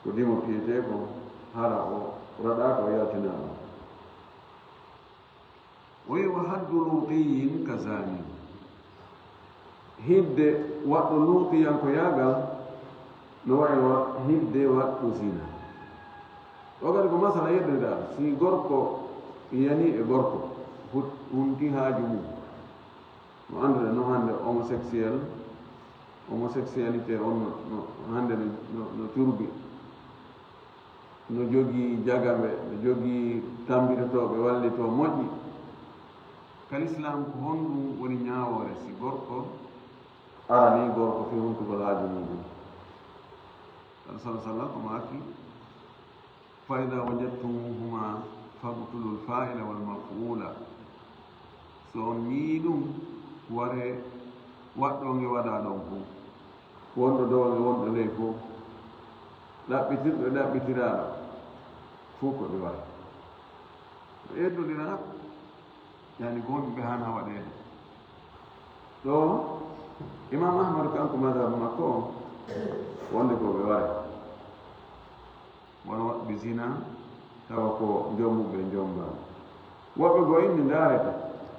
ko dimo piyetee ko, hara o raɗaaka, o yaltinaama. O wi'i, "Wa haddu luutiyyin ka zaani." Hidde waɗɗo luutiyankoyaagal no wayi wa-, hidde waɗɗo zina. Ɗo kadi ko masala yeddude dal, si gorko yani e gorko, hut-, hunti haaju mum. No anndude no hannde homosexuel, homosexualité on no, no hannde no, no, no turbi. No jogii jagaɓe, no jogii tammbitotooɓe wallitoo moƴƴi. Ka Lislaam, ko honɗum woni ñaawoore si gorko aranii gorko fii huntugol haaju muuɗum? Kan sala sala ko maaki, "Fa idaa wajadtumuuhumaa faqtulul faa'ila wal maf'uula." So on ñii ɗum, ware waɗɗo nge waɗaa ɗon fof. Wonɗo dow e wonɗo ley fof, ɗaɓɓitirɗo e ɗaɓɓitiraaɗo fof ko ɓe waɗi. Ɓe ƴettondira, yani ko honɗum ɓe haanaa waɗeede. Ɗo Imam Ahmad kanko madhab makko on, wonde ko ɓe waɗi. Wano waɗɓe zina, tawa ko jombuɓe jombaaɓe. Woɓɓe goo inni ndaarete,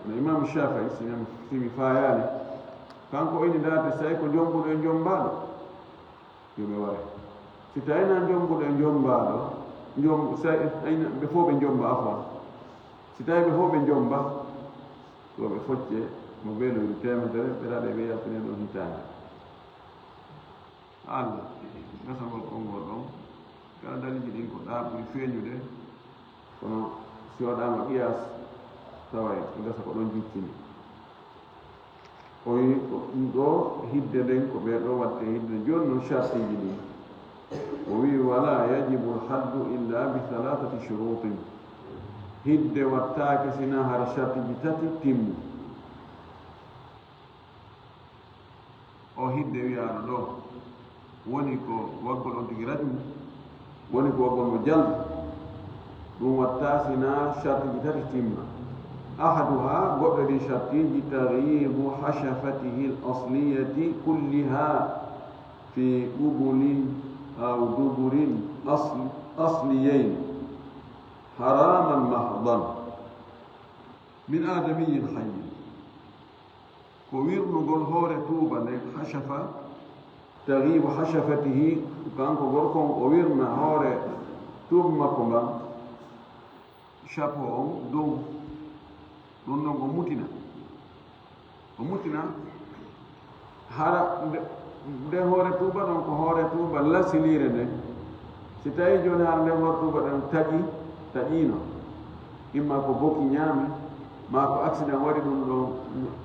no Imam Shafii, si mi, si mi faayaali, kanko inni ndaarete, so tawi ko jombuɗo e jombaaɗo, yo ɓe ware. Si tawi na jombuɗo e jombaaɗo, jom-, so tawi ɓe fof ɓe jomba, afwan. Si tawi ɓe fof ɓe jomba, yo ɓe focce mo beeloyru teemedere, ɓe raɗe ɓe yaltine ɗon hitaande. Allah, gasangol konngol ɗon, kala daliiji ɗin ko ɗaa ɓuri feeñude, kono si waɗaama qiyaas, taway ko gasa ko ɗon juccini. O wi'i ko ɗum ɗoo hidde nden, ko ɓee ɗoo waɗte hidde. Jooni non, shartiiji ɗin, o wi'i, "Wala yajibu al-haddu illa bi thalathati shurutin." Hidde wattaake sinaa hara shartiiji tati timmi. O hidde wiyaaɗo ɗoo, woni ko waggol on tigi rajmu, woni ko waggol mo jalbu. Ɗum watta sinaa shartiiji tati timma. Ahaduha, goɗɗo ɗi shartiiji, tagyibu hashafatihi al-asliyati kulliha fi qubulin aw duburin asl-, asliyayn, haraman mahdan, min adamiyyin hayyin. Ko wirnugol hoore tuuba nden, hashafa, tagyibu hashafatihi, kanko gorko on o wirna hoore tuuba makko ngan, chapeau on dow, ɗum ɗon o mutina. O mutina, hara nde, nden hoore tuuba ɗon ko hoore tuuba lasiliire nden. Si tawi jooni hara nden hoore tuuba ɗon taƴi, taƴiino, imma ko boki ñaami, maa ko accident waɗi ɗum ɗon,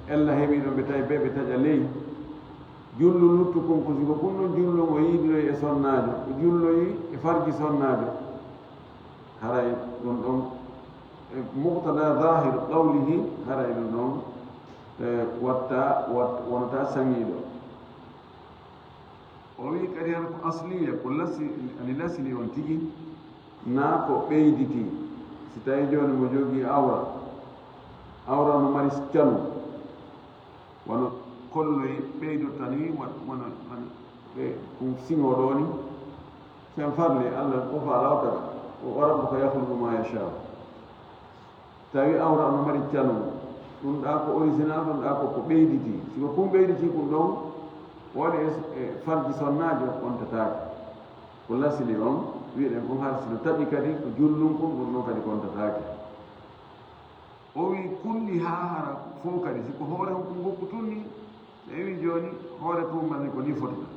ella heɓi ɗon, ɓe tawi bee ɓe taƴa ley. Jullu luttu kun, ko sigo kun ɗon jullu o yiidiroyi e sonnaajo, o julloyi e farji sonnaajo. Haray ɗum ɗon, e muqtada zahir qawlihi, haray ɗum ɗon, e watta, wat-, wonata saŋiiɗo. O wi'i kadi hara ko asliya, ko lasi-, ani lasili on tigi, naa ko ɓeyditi. Si tawi jooni mo jogii awra, awra no mari canu, wano kolloy ɓeydotta ni, wa-, wano, wano ɓe ɗum siŋo ɗoo ni. Sen farli, Allah ko faalaa o kadi. Wa rabbuka yakhluqu ma yashaa. Tawi awra no mari canu, ɗum ɗaa ko original, ɗum ɗaa ko ko ɓeyditi. Si ko kun ɓeyditi kun ɗon, waɗi e, e farji sonnaajo, kontataake. Ko lasili on, wi'ɗen kun har si no taƴi kadi, ko jullun kun, ɗum ɗon kadi kontataake. O wi'i kulli haa hara fof kadi, si ko hoore on kun ngokku tun ni, ɓe wi'i jooni hoore tun mani ko ni fotata.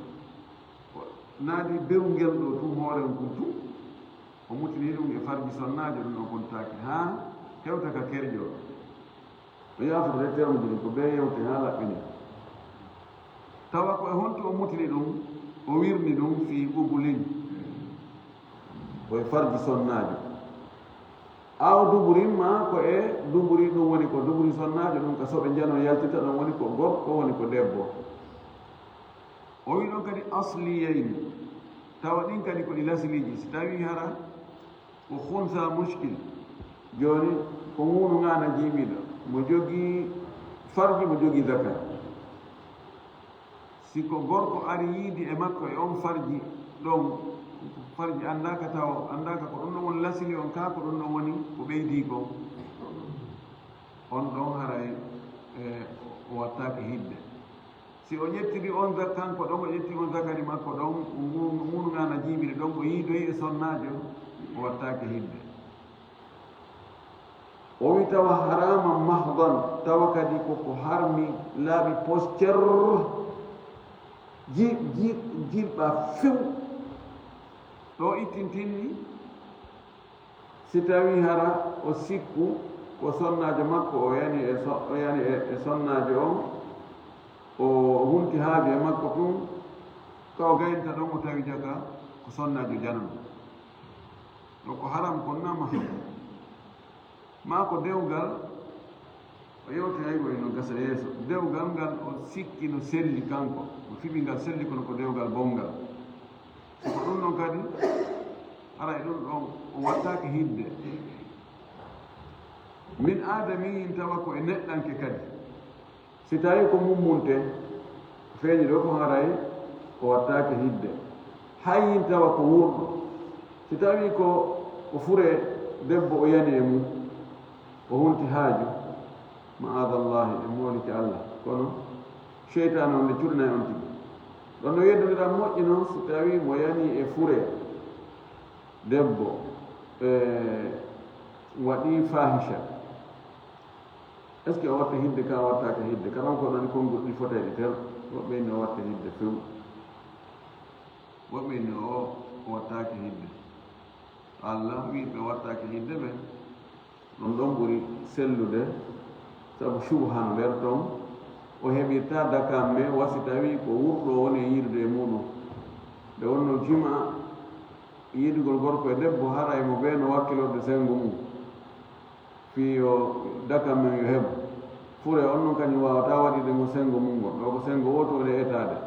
Ko naadi beru ngel ɗoo tun hoore on kun tun. O mutini ɗum e farji sonnaajo, ɗum o kontaaki haa hewta ka kerƴo. O yaafata rek termuji ɗin, ko bee yewte haa laɓɓini. Tawa ko e honto o mutini ɗum, o wirni ɗum fii qubulin. Ko e farji sonnaajo. Aw duburin, maa ko e duburi, ɗum woni ko duburi sonnaajo, ɗum ka soɓe njano yaltita, ɗum woni ko gorko, woni ko debbo. O wi ɗon kadi asliyayni, tawa ɗin kadi ko ɗi lasiliiji. Si tawi hara ko khunsa mushkil, jooni ko ŋuunu ŋaana jiimiiɗo, mo jogii farji, mo jogii zakar. Si ko gorko ari yiidi e makko e on farji ɗon, farji anndaaka tawo, anndaaka ko ɗum ɗon woni lasili on, kaa ko ɗum ɗon woni ko ɓeydii kon, on ɗon haray, e, o wattaake hidde. Si o ƴettiri on zak-, kanko ɗon, o ƴetti on zakari makko ɗon, o ŋu-, ŋuunu ŋaana jiimiri ɗon, o yiidoyi e sonnaajo, o wattaake hidde. O wi tawa haraman mahdan, tawa kadi ko ko harmi laaɓi pos cer, ji-, ji-, jilɓa few. Ɗo ittintinni, si tawi hara o sikku ko sonnaajo makko, o yani e so-, o yani e, e sonnaajo on, o hunti haaju e makko tun, ka o gayinta ɗon, o tawi jaka ko sonnaajo janano. Ɗo ko haram kon na mahram. Maa ko dewgal, O yewtoyay ko eno gasa yeeso. Dewgal ngal o sikki no selli kanko, o fiɓi ngal selli kono ko dewgal bonngal. Si ko ɗum ɗon kadi, haray ɗum ɗon o wattaake hidde. Min aadamiyin tawa ko e neɗɗanke kadi. Si tawii ko mummunte, feeñi ɗo ko haray o wattaake hidde. Hayyin tawa ko wurɗo. Si tawii ko, ko fure debbo o yani e mum, o hunti haaju, ma'aadallahi, en moolike Allah. Kono seytaane on ne cuɗanay on tigi. Ɗon no yeddondiral moƴƴi non si tawii mo yani e fure debbo, e, waɗi fahisha. Est-ce que o watta hidde ka, o wattaaka hidde? Karam ko ɗon konngol ɗi fotay ɗi ter. Woɓɓe inni o watta hidde few. Woɓɓe inni o, o wattaaki hidde. Allah wi'i ɓe wattaaki hidde ɓen. Ɗum ɗon ɓuri sellude, sabu shubuha no nder ton. O heɓirta dakamme wa si tawii ko wurɗo woni e yiidude e muuɗum. Nde wonnoo jima, yiidugol gorko e debbo, haray mo bee no wakkilorde senngo mum. Fii yo dakamme yo heɓu. Fure on non kañum waawataa waɗude ngo senngo mum ngol. Ɗoo ko senngo wooto woni etaade.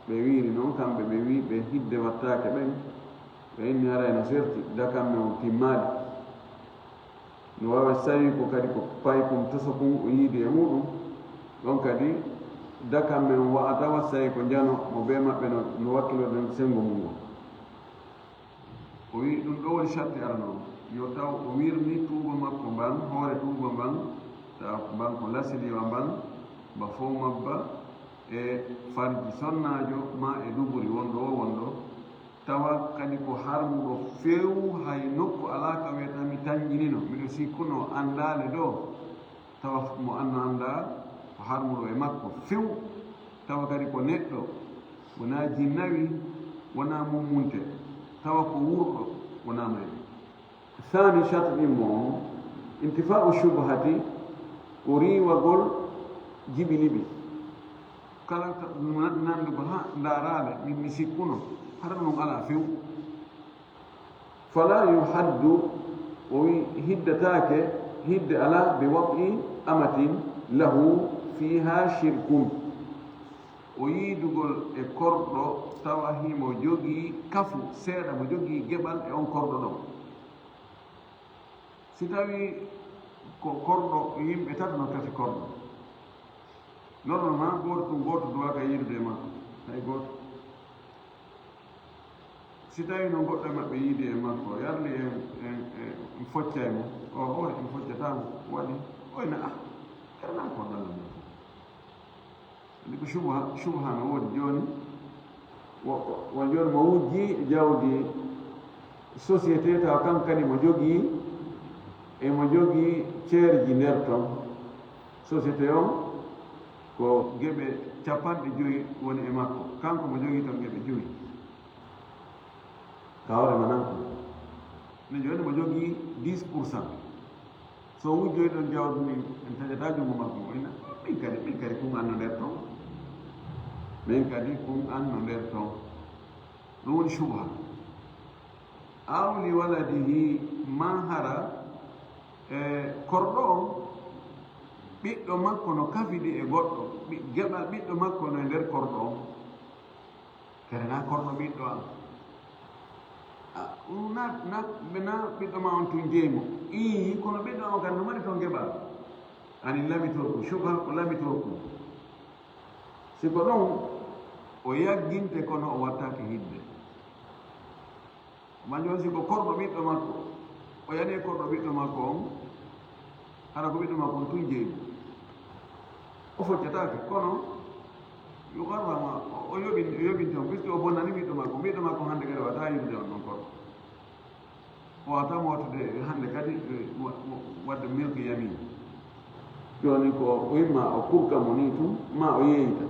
Ɓe wiiri non kamɓe, ɓe wi'i ɓe hidde wattaake ɓen. Ɓe inni haray no serti, dakamme on timmaali. No waawa si tawii ko kadi ko paykun tosokun o yiidi e muuɗum. Ɗon kadi dakamme on wa'ata wa si tawii ko njano mo bee maɓɓe no, no wakkilorde senngo mum ngol. O wi'i ɗum ɗo woni sarti arano on. Yo taw o wirni tuuba makko mban, hoore tuuba mban, tawa mban ko lasiliwa mban, ba fow mabba e farji sonnaajo maa e duburi wonɗo o wonɗo. Tawa kadi ko harmuɗo few, hay nokku alaa ka wiyata mi tanƴinino, miɗo sikkuno anndaale ɗo. Tawa mo anno anndaa ko harmuɗo e makko few. Tawa kadi ko neɗɗo, wonaa jinnawi, wonaa mummunte. Tawa ko wurɗo, wonaa mayde. Saani, sharti ɗimmo on, intifaa'u shubhati, ko riiwagol jiɓi liɓi. Kala ka-, na-, nanndugol, ha, ndaaraale, min mi sikkuno, hara ɗum alaa few. Fala yuhaddu, o wi hiddataake, hidde alaa, bi wat'i amatin lahu fiha shirkun. O yiidugol e korɗo tawa himo jogii kafu seeɗa, mo jogii geɓal e on korɗo ɗon. Si tawii ko korɗo, yimɓe tato no kafi korɗo. Normalement, gooto tun, gooto duwaaka yiidude e makko. Hay gooto. Si tawii noon goɗɗo e maɓɓe yiidi e makko, yarli en, en, en, en foccay mo. O, o, en foccataa mo. Waɗi? Oyna, ah, kadi naa ko dalla mo. Andi ko subha, subha no woodi jooni. Wo, wo, wo jooni mo wujji jawdi société, tawa kanko kadi mo jogii, e mo jogii ceerji nder ton. Société on ko geɓe capanɗe joyi woni e makko. Kanko mo jogii ton geɓe joyi. Ka hoore ma nan ko. Ne jooni mo jogii dix pour cent. So wujjoyɗon jawdi ndin, en taƴataa junngo makko mo ina, min kadi, min kadi kun an no nder ton. Min kadi kun an no nder ton. Ɗum woni subha. Aw li waladihi, maa hara, e, korɗo on, ɓiɗɗo makko no kafidi e goɗɗo, ɓi-, geɓal ɓiɗɗo makko no e nder korɗo on. Kadi na korɗo ɓiɗɗo am. A, na, na, na ɓiɗɗo ma on tun jeyi mo. Ii, kono ɓiɗɗo am on kadi no mari ton geɓal. Ani lamitorku, subha ko lamitorku. Si ko ɗon, o yagginte kono o wattaake hidde. Ma jooni si ko korɗo ɓiɗɗo makko, o yani e korɗo ɓiɗɗo makko on, hara ko ɓiɗɗo makko on tun jeyi mo. O foccataake, kono yugarrama, o, o yoɓin-, o yoɓinte on, puisque o bonnani ɓiɗɗo makko. Ɓiɗɗo makko hannde kadi wata yiɗude on ɗon korɗo. O wata mootude hannde kadi, e, wa-, wa-, waɗde milki yamin. Jooni ko o imma o kurka mo ni tun, ma o yeeyita.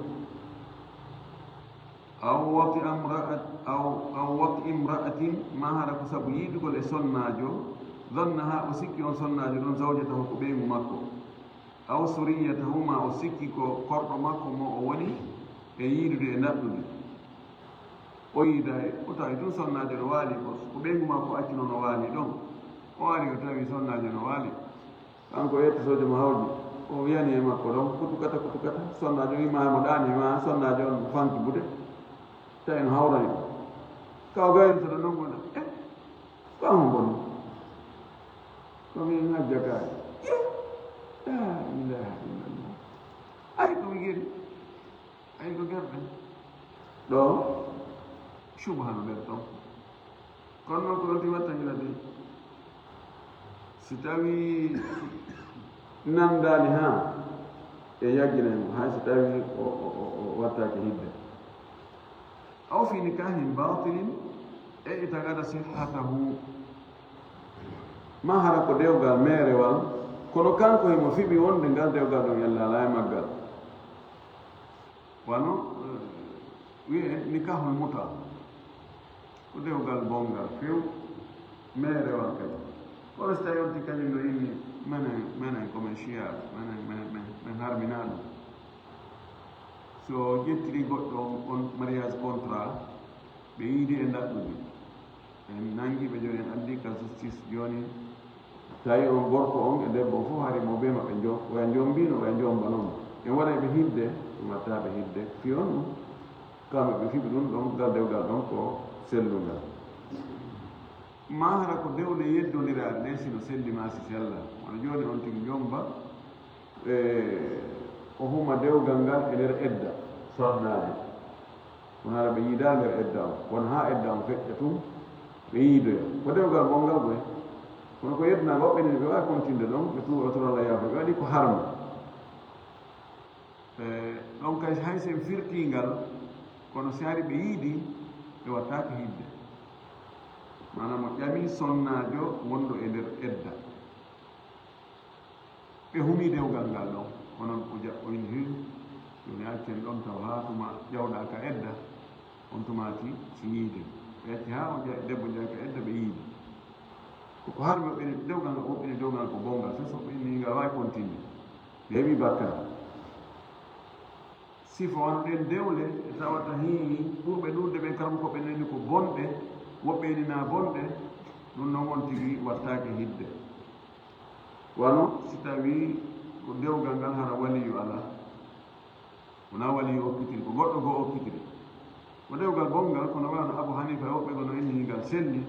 Aw wati amra'at-, aw, aw wati imra'atin, ma hara ko sabu yiidugol e sonnaajo, zannaha, o sikki on sonnaajo ɗon zawjatahu ko ɓeyngu makko. Aw suriyatahu, ma o sikki ko korɗo makko mo o woni e yiidude e naɗɗudi. O yiiday, o tawi tun sonnaajo no waali, ko, ko ɓeyngu makko accuno no waali ɗon. O ari o tawi sonnaajo no waali. Kanko o yetti soojo mo hawji. O wiyani e makko ɗon, kutukata, kutukata, sonnaajo wii ma mo ɗaani ma, sonnaajo on fanki buɗe, tawi no hawrani ɗum. Ka o gayni to ɗon ɗon wona, eh, ko an boni? Ko min hajja kaari. Yo, la ilaha illallah. Ay, ko mi geri. Ay, ko gerɗe. Ɗo, subhanu nder ɗon. Kono noon ko ɗon ti watta ñina de. Si tawi nandaani haa e yagginay mo, hay si tawi o, o, o, o wattaaki hidde. Aw fi nikahin batilin e itagada sihhatahu. Ma hara ko dewgal meerewal, kono kanko himo fiɓi wonde ngal dewgal ɗon ellaala e maggal. Wano, eh, wi'e nikahul muta. Ko dewgal bongal few, meerewal kadi. Kono si tawi on ti kañum no inni, menen, menen ko men shiyaɓe, menen, men, men, men harminaa ɗum. So ƴettiri goɗɗo on, on mariage contrat, ɓe yiidi e ndaɗɗudi. En nangi ɓe jooni, en addi ka justice jooni. Tawi on gorko on e debbo on fof hari mo be maɓɓe jo-, oya jombino, oya jomba noon. En waɗay ɓe hidde, ɗum watta ɓe hidde. Fi on ɗum, kamɓe ɓe fiɓi ɗum ɗon, ngal dewgal ɗon ko sellungal. Ma hara ko dewle yeddondiraaɗe ɗen, si no selli ma si sella. Wano jooni on tigi jomba, e, o huma dewgal ngal e nder edda, sonnaajo. Kono hara ɓe yiidaa nder edda on. Kono haa edda on feƴƴa tun, ɓe yiidoya. Ko dewgal bongal koy. Kono ko yeddunaagal woɓɓe ni ɓe waawi kontinde ɗon, ɓe tuuba, ɓe tora Allah yaafo. Ɓe waɗi ko harmi. E, ɗon kay hay sen firtii ngal, kono si hari ɓe yiidi, ɓe wattaake hidde. Maanaam o ƴami sonnaajo wonɗo e nder edda. Ɓe humi dewgal ngal ɗon, onon o jaɓɓoyni hen, jooni accen ɗon taw haa tuma ƴawɗaa ka edda, on tumaati si yiide. Ɓe acci haa o ja-, debbo jawi ka edda, ɓe yiidi. Ko, ko harmi woɓɓe ni dewgal ngal, woɓɓe ni dewgal ngal ko bongal, so, so woɓɓe ni ngal waawi kontinde. Ɓe heɓi bakkar. Sifa wano ɗen dewle, e tawata hii ɓurɓe ɗuuɗde ɓen karam ko ɓe neni ko bonɗe, woɓɓe ni naa bonɗe, ɗum non on tigi wattaake hidde. Wano si tawii ko dewgal ngal hara waliyu alaa, wonaa waliyu okkitiri, ko goɗɗo goo okkitiri. Ko dewgal bonngal, kono wano Abu Hanifa e woɓɓe goo no inni ngal selli,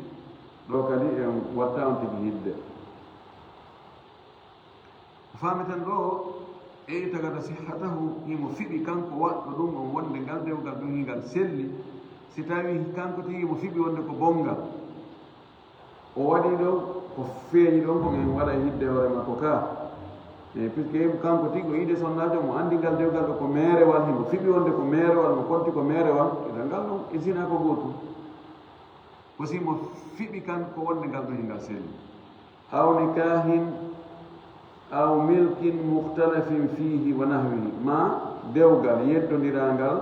ɗo kadi en watta on tigi hidde. Ko faameten ɗo, e itagada sihhatahu, himo fiɓi kanko waɗɗo ɗum on wonde ngal dewgal ɗum hingal selli, si tawii kanko tigi himo fiɓi wonde ko bonngal. O waɗi ɗon ko feeñi ɗon, ko en waɗa hidde hoore makko ka. E puisque kanko tigi o yiide sonnaajo mo anndi ngal dewgal ɗo ko meerewal, himo fiɓi wonde ko meerewal, mo konti ko meerewal, idan ngal ɗon e zina ko gootum. Ko si mo fiɓi kanko wonde ngal ɗon hingal selli. Aw nikahin aw milkin mukhtalafin fihi wa nahwihi, ma dewgal yeddondirangal,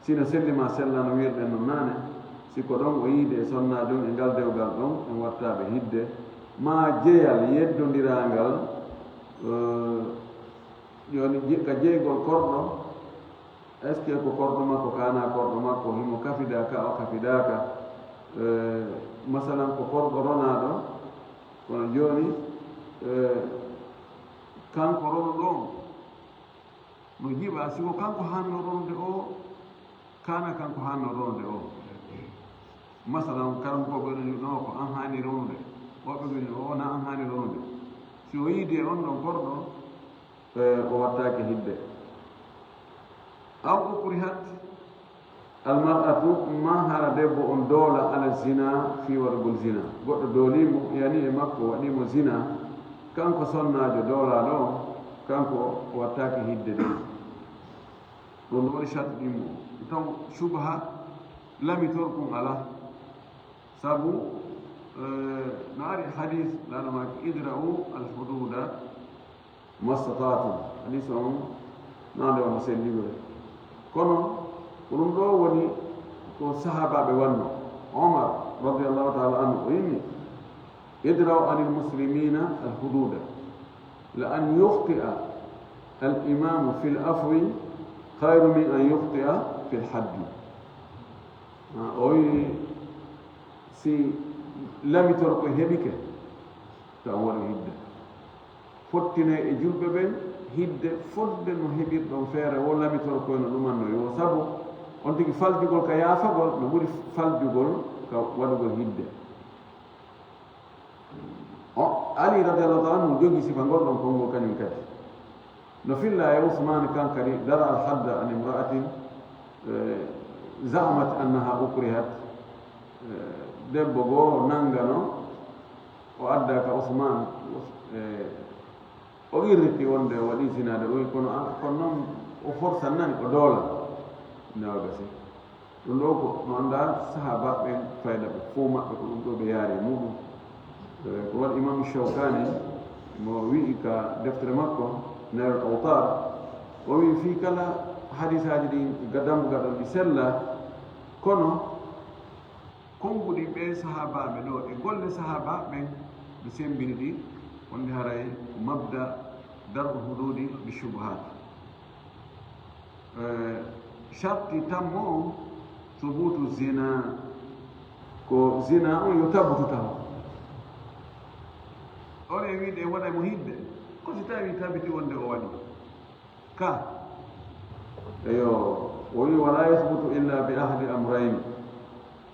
sino selli ma sella no wirɗen non naane, si ko ɗon o yiide e sonnaajo on e ngal dewgal ɗon, en watta ɓe hidde, ma jeyal yeddondirangal, eh, jooni je-, ka jeygol korɗo, est-ce que ko korɗo makko, kaana korɗo makko, himo kafida ka o kafidaaka, eh, masalan ko korɗo ronaaɗo, kono jooni, eh, kanko ronuɗo on, no jiɓa, si ko kanko haanno ronude o, kaana kanko haanno ronude o. Masalan, karamokooɓe no, no, ko an haani ronude, woɓɓe ɓe no, o na an haani ronude. Si o yiidi e on ɗon korɗo, eh, o wattaake hidde. Aw ukrihat almar'atu, ma hara debbo on doola ala zina, fii waɗugol zina. Goɗɗo doolii mo, yani e makko, waɗii mo zina, kanko sonnaajo doolaaɗo on, kanko o wattaake hidde ɗum. Ɗum ɗo waɗi sharti ɗin mo. Taw subha lamitorkun alaa. Sabu, eh, no ari hadis, Laana maaki, "Idra'u al-hududa mastata'tum." Hadis on, nande on selliɓe. Kono, ko ɗum ɗo woni ko sahaabaaɓe wanno. Omar, radiyallahu ta'ala anhu, o inni, "Idra'u anil muslimina al-hududa. La an yukhti'a al-imamu fil afwi khayru min an yukhti'a fil haddi." Ah, o wi'i, si lamitorko heɓike, taw waɗu hidde. Fottinee e julɓe ɓen, hidde fodde no heɓirɗon feere wo lamitoro koye no ɗumanno yo sabu on tigi faljugol ka yaafagol no ɓuri faljugol ka waɗugol hidde. O ali radiallahu taala anhu jogi sifa ngol ɗon konngol kañum kadi. No filla e usman kan kadi dara al hadda an imra'atin za'amat annaha ukrihat. Debbo goo nanngano o adda ka usman o qirriti wonde o waɗi zinaade ɗum kono kono noon o forsa nani o doola. Newagasi ɗum ɗo ko no annda sahaaba ɓen fayda ɓe fof maɓɓe ko ɗum ɗo ɓe yaari e muɗum. Ko waɗi imam shawkani mo wi'i ka deftere makko nayrul awtar o wi'i fii kala hadisaaji ɗin ga dambugal ɗon ɗi sella kono konnguɗi ɓe sahaabaaɓe ɗo e golle sahaabaaɓe ɓen ɓe semmbini ɗi wonde haray mabda dar'u hududi bi shubuhat. Sarti tammo on subutu zina ko zina on yo tabutu taw. On e wiide en waɗay mo hidde ko si tawi tabiti wonde o waɗi ka eyo o wi wala yasbutu illa bi ahdi amrayni.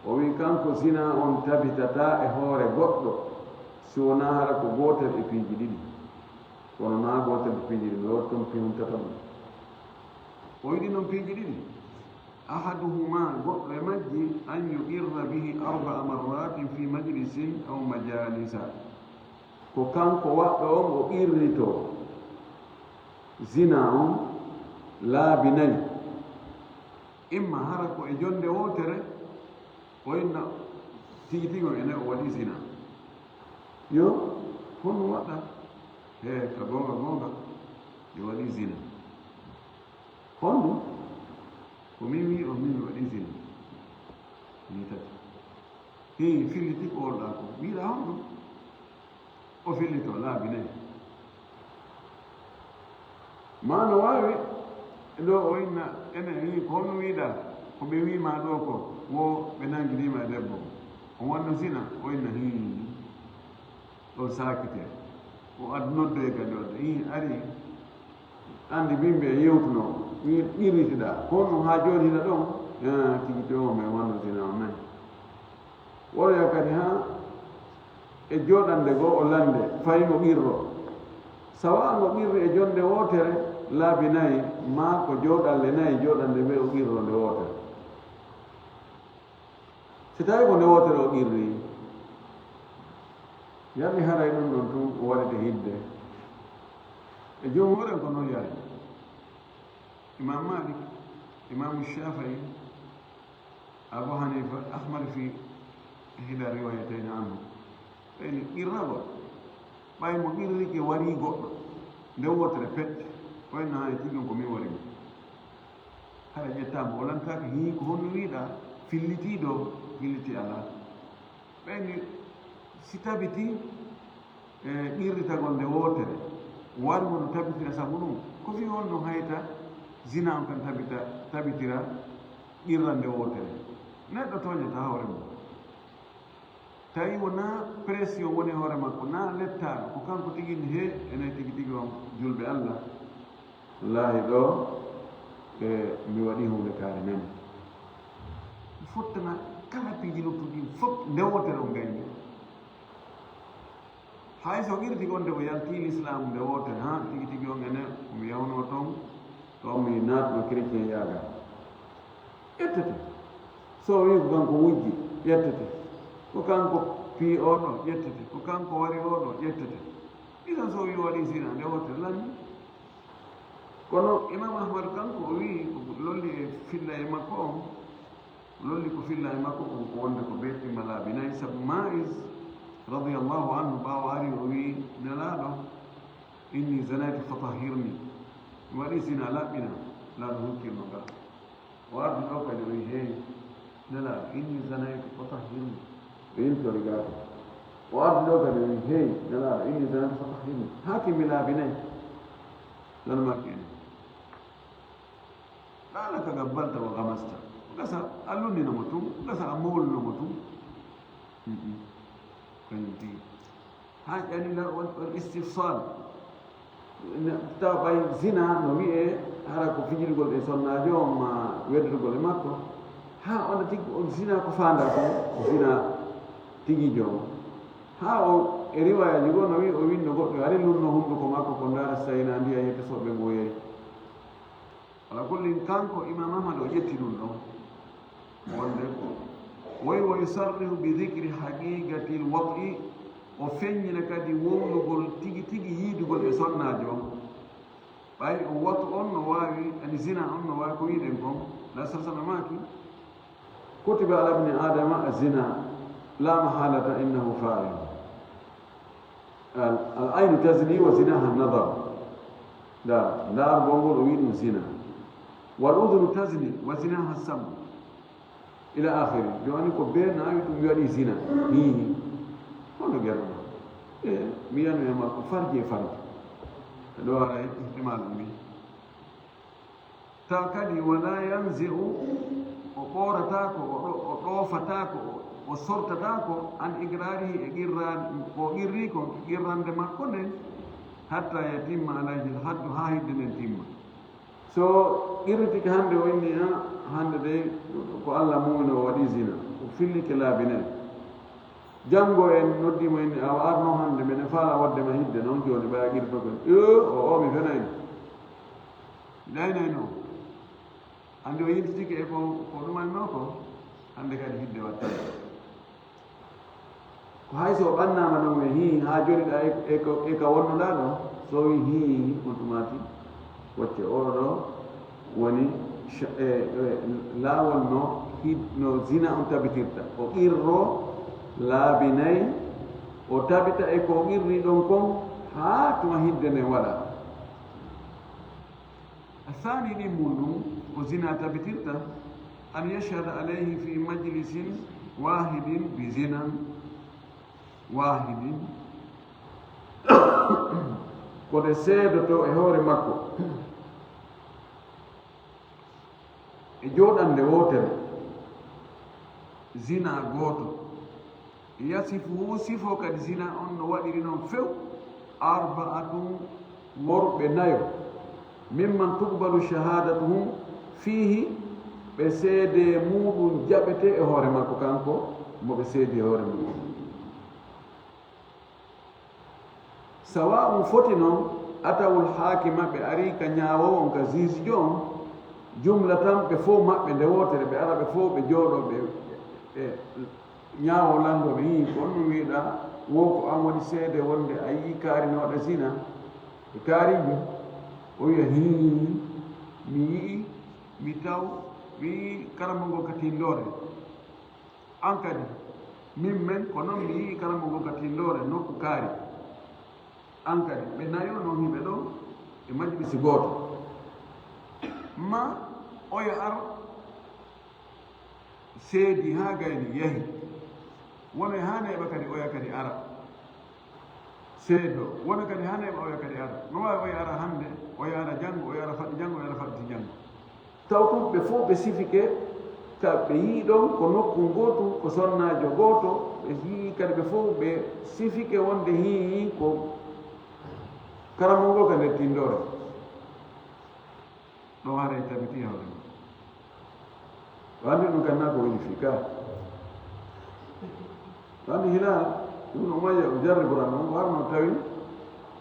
O wi kanko zina on tabitata e hoore goɗɗo si wona hara ko gootel e piiji ɗiɗi. Kono na gootel e piiji ɗiɗi mi wotton piwntata ɗum. O yiɗi noon piiji ɗiɗi. Ahaduhuma goɗɗo e majji an yuqirra bihi arbaa marratin fi majlisin aw majalisa. Ko kanko waɗɗo on o qirrito zina on laabi nayi. Imma hara ko e jonde wootere o inna tigi tigi on ene o waɗi zina. Yo honno waɗɗa? He ka goonga goonga mi waɗi zina. Honɗum? Ko min wi on min mi waɗi zina. Ni tati. Hii filliti ko wolɗa ko wiɗa honɗum? O fillito laabi nayi. Ma no waawi ɗo o inna ene wi ko honno wiɗa ko ɓe wima ɗo ko wo ɓe nanginima e debbo o wanno zina o inna hii. Ɗo sakite o ad noddoy kadi on hii ari. Andi bimɓe yewtuno qirritiɗa ko honno ha joni hina ɗon. Tigi to o men wanno zina on nani. Woroya kadi haa e jooɗannde goo o lannde, fay mo qirro. Sawaa ngo qirri e jonnde wootere laabi nayi, maa ko jooɗalle nayi jooɗannde ɓe o qirro nde wootere. Si tawii ko nde wootere o qirri, yalli haray ɗum ɗon tun o waɗete hidde. E jumhuren ko noon yaari. Imam Malik, Imam Shafii, Abu Hanifa, Ahmad fi ihda riwayatayni anhu. Ɓeyni qirragol ɓay mo qirrike wari goɗɗo nde wotere pet. Ɓayno hay tigi on ko min wari mo. Hara ƴettaama o lantaaka hii ko honno wiɗa fillitiiɗo filliti alaa. Ɓeyni si tabiti e qirritagol nde wootere wari mo no tabitira sabu ɗum ko fii honno hayta zina on kan tabita tabitira qirra nde wootere. Neɗɗo tooñata hoore mum. Tawi wonaa pression woni hoore makko naa lettaaɗo ko kanko tigi ni he enen tigi tigi on julɓe Allah. Wallaahi ɗo e mi waɗi huunde kaari nani. Fottana kala piiji luttuɗi fof nde wootere o gayni. Hay so qirti gonde o yalti lislamu nde wootere ha tigi tigi on ene omi yawno toon. To mi naatno chrétien yaaga ƴettete. So wi ko kanko wujji ƴettete. Ko kanko pii oɗo ƴettete. Ko kanko wari oɗo ƴettete. Isan so wi waɗi sina nde wootere lanni. Kono imam ahmad kanko o wi ko lolli e filla e makko on. Lolli ko filla e makko kon ko wonde ko beetimma laabi nayi sabu maiz radiallahu anhu ɓaawo ari o wi nelaaɗo inni zanaytu fatahhirni. Mi waɗi zina laɓɓina. Laaɗo hukkirno ngal. O ardi ɗo kadi o wi heewi. Nelaaɗo inni zanaytu fatahhirni. Ɓe intori gato. O ardi ɗo kadi o wi heewi. Nelaaɗo inni zanaytu fatahhirni. Haa timmi laabi nayi. Nan makki en. Qala ka gabbalta wa gamasta. Gasa a lunnino mo tun gasa a mowluno mo tun. Kañum tigi ha ƴanila on on istifsal. Tawa ɓay zina no wi'e hara ko fijirgol e sonnaajo on ma weddorgol e makko. Haa on tigi on zina ko faandaa kon, zina tigiijo on. Haa o e riwaayaaji goo no wi'i o winno goɗɗo, hari lunno hunnduko makko ko ndaara si tawii na ndiya yette soɓe ngu yeey. Ala kullin, kanko Imam Ahmad o ƴetti ɗum ɗon. Wonde ko woy, woy sarrihu bi dhikri haqiqatil wat'i, o feññina kadi wowlugol tigi tigi yiidugol e sonnaajo on. Ɓay o watu on no waawi, ani zina on no waawi ko wi'ɗen kon, la sasana maaki. Kutiba ala ibni Adama zina, la mahalata innahu fa'il. Al, al aynu tazni wa zinaha nadar. Nda, ndaar gongol o wi'i ɗum zina. Wal udhunu tazni wa zinaha sam. Ila akhiri. Jooni ko bee naawi ɗum mi waɗi zina. Hihi. Hono gerɗo. E, mi yanu e makko farji e farji. Ɗo ara ihtimal ɗum. Ta kadi, wala yanzi'u, o ɓoorataako, o ɗo-, o ɗoofataako, o, o sortataako, an iqraarihi e qirra-, ko qirri ko, qirrande makko nden, hatta yatimma alayhi l-haddu, haa hidde nden timma. So qirritike hannde o inni, "Ah, hannde de ko Alla muumino o waɗi zina, o fillike laabi nayi." Janngo en noddi mo inni, "Awa ar non hannde, meɗen faala waɗde ma hidde non jooni, ɓaya qirtoken." "Yo, o, o, mi fenayno." Daynayno. Hannde o yiltitike e ko, ko ɗumanno ko, hannde kadi hidde watta. Ko hay so o ɓannaama noon e hii, haa jooɗiɗaa e, e ko, e ka wonnoɗaa ɗo, so o wii hii, on tumaati, wacce oo ɗo woni ca-, e, e, laawol no hid-, no zina on tabitirta. O qirro laabi nayi, o tabita e ko o qirri ɗon kon, haa tuma hidde nden waɗa. A saani ɗin mum ɗum ko zina tabitirta, an yashhada alayhi fi majlisin wahidin bi zinan wahidin, ko nde seedoto e hoore makko e jooɗannde wootere, zina gooto. Yasifuhu, sifo kadi zina on no waɗiri non few, arba'atun, worɓe nayo, mimman tuqbalu shahadatuhum fihi, ɓe seede muuɗum jaɓete e hoore makko, kanko mo ɓe seedi e hoore mum on. Sawa'un, foti non, atawul haakima, ɓe ari ka ñaawoowo on, ka ziizijo on, jumlatan, ɓe fow maɓɓe nde wootere, ɓe ara ɓe fow ɓe jooɗoo, ɓe, ɓe ñaawoo lanndoo ɓe, hii, ko on ɗum wi'uɗaa, wo ko an waɗi seede wonde a yi'ii kaarinooɗo zina e kaariijo? O wi'a, hii, mi yi'ii, mi taw, mi yi'ii karamoko ka tinndoore. An kadi, min men ko non mi yi'i karamoko ka tinndoore nokku kaari. An kadi, ɓe nayo non himɓe ɗo e majlisi gooto. Ma oya ar seedi haa gayni yahi. Wona haa neeɓa kadi oya kadi ara. Seedo, wona kadi haa neeɓa oya kadi ara. No waawi oya ara hannde, oya ara janngo, oya ara faɗɗi janngo, oya ara faɗɗi janngo. Taw tun ɓe fof ɓe sifike, ka ɓe yii ɗon ko nokku ngootu, ko sonnaajo gooto, ɓe yii kadi ɓe fof ɓe sifike wonde hii ko karamoko ka nder tinndoore. Ɗo haray tabiti hoore mum. Wandi ɗum kan na ko woni fii ka. Wandi Hilal ibn Umayya o jarribora noon, warno tawi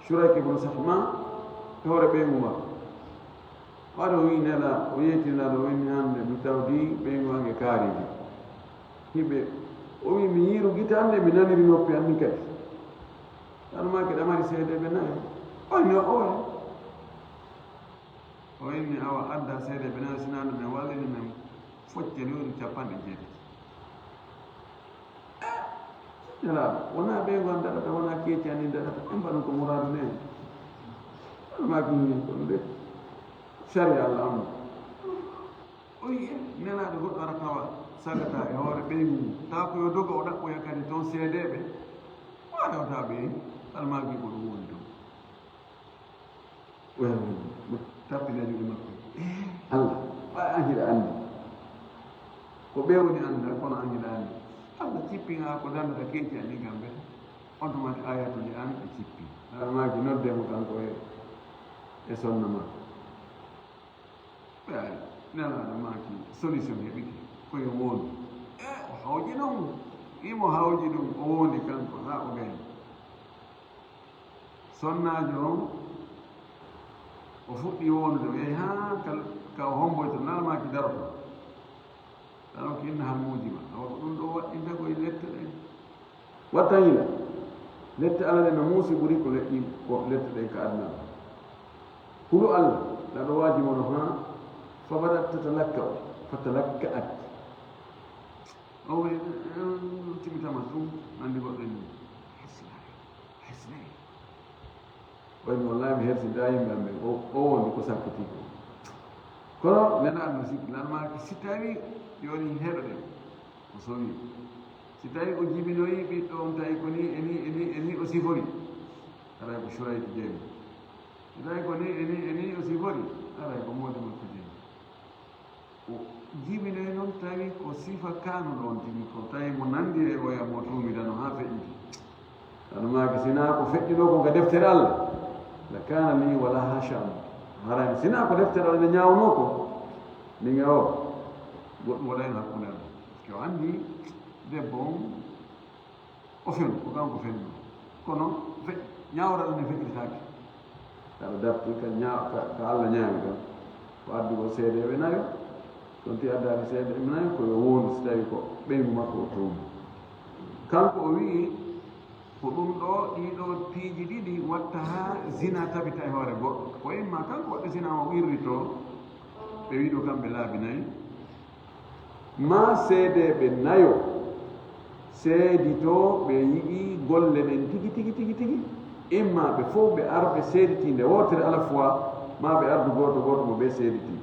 Shurayk ibn Sahma e hoore ɓeyngu makko. Waɗi o wi'i Nela, o yeeti Nela, o inni hannde mi tawdi ɓeyngu ange kaaridi. Hiɓe, o wi'i mi yiiru gite annde, mi naniri noppi anni kadi. Tan maaki ɗamari seedeɓe nayo. Oy no oy. O inni awa adda seedeɓe nayo, sinano men wallini men foccani woni capanɗe jeetati. Nelaaɗo, wonaa ɓeyngu an daɗata, wonaa keeci an ni daɗata, en mbaɗan ko muraadu men. Hono maaki hini, kono de, sariya Allah amno. O wi'i, Nelaaɗo, goɗɗo ara tawa sagata e hoore ɓeyngu mum. Tawa ko yo doga o ɗaɓɓoya kadi toon seedeeɓe. Waawi o tawa ɓe, almaaki ko ɗum woni toon. Oya woni mo tappina juuɗe makko. Eh, Allah, ɓay an hiɗa anndi. Ko ɓe woni annda, kono an hiɗa anndi. Allah cippinga ko dandata keeci an ni gam bete. On tuma ayatuli an e cippi. Almaaki nodde mo kanko e e sonna makko. Ɓe ari, Nelaaɗo maaki, solution heɓike, ko yo woondu. E, o hawji ɗum, imo hawji ɗum, o woondi kanko, haa o gayni. Sonnaajo on, o fuɗɗi woondude, o yehi haa ka, ka o homboyto, Nelaaɗo maaki daroto. Tan o kinna halmuuji ma, awa ko ɗum ɗo waɗɗinta koye lette ɗen. Watta yila, lette Alla ɗen no muusi ɓuri ko leƴƴi, ko lette ɗen ka aduna ɗo. Hulu Alla, ɗa ɗo waaji mono haa, fa badat tatalakka'u, fa talakka'at. O wi, eh, timmitama ɗum, nandi goɗɗo ni. Hasnay, hasnay. Wayno wallahi mi hersinta yimɓe am ɓen, o, o wondi ko sakkitii ko. Kono Nelaaɗo no sikki, Nelaaɗo maaki, si tawi jooni heɗoɗen, o sowi. Si tawi o jibinoyi ɓiɗɗo on, tawi ko ni e ni e ni e ni o sifori, haray ko Surayki jeyi. Si tawi ko ni e ni e ni o sifori, haray ko moodi makko jeyi. O jibinoyi noon, tawi ko sifa kaanuɗo on tigi, ko tawi mo nandi e oya mo tuumidano haa feƴƴiti. Kono maaki, sinaa ko feƴƴunoo ko ka deftere Alla, la kaana lii wa lahaa sha'nu. Haray sinaa ko deftere Alla nde ñaawnoo ko, min e o, goɗɗum waɗayno hakkunde amen. Parce que o anndi debbo on, o fenu, ko kanko fenno. Kono fe-, ñaawral ne feƴƴitaake. Aɗa darti ka ñaa-, ka, ka Alla ñaami ɗon. Ko addu ko seedeeɓe nayo. Ɗon ti addaani seedeeɓe nayo, ko yo woondu si tawi ko ɓeyngu makko o tuumu. Kanko o wi'i, ko ɗum ɗo, ɗii ɗo piiji ɗiɗi watta haa zina tabita e hoore goɗɗo. Ko imma kanko waɗɗo zina o wirritoo, ɓe wi'i ɗo kamɓe laabi nayi. Maa seedeeɓe nayo seeditoo ɓe yi'ii golle ɗen tigi, tigi, tigi, tigi. Imma ɓe fow ɓe ara ɓe seeditii nde wootere à la fois, maa ɓe ardu gooto gooto mo ɓe seeditii.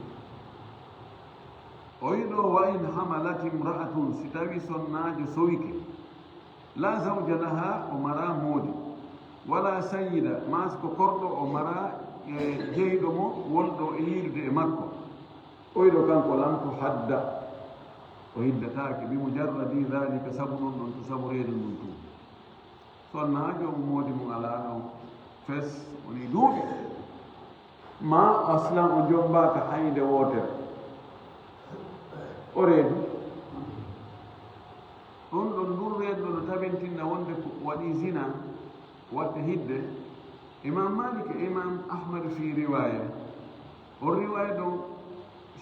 O wi'i ɗo, wa in hamalat imra'atun, si tawii sonnaajo sowike, laa zawja lahaa, o maraa moodi, walaa sayyida, maa si ko korɗo, o maraa, e, jeyɗo mo wonɗo e yiidude e makko. O wi'i ɗo kanko, lam tuhadda, o hiddataake, bi mujarradi dhalika, sabu ɗum ɗon tun, sabu reedu ndun tun. Sonnaajo mo moodi mum alaa ɗon fes, woni duuɓi. Maa aslan o jommbaaka hay nde wootere. O reedi. Ɗum ɗon, ndun reedu ɗon no tabintinna wonde ko waɗi zina, watte hidde. Imam Malik e Imam Ahmad fii riwaaya. On riwaaya ɗon,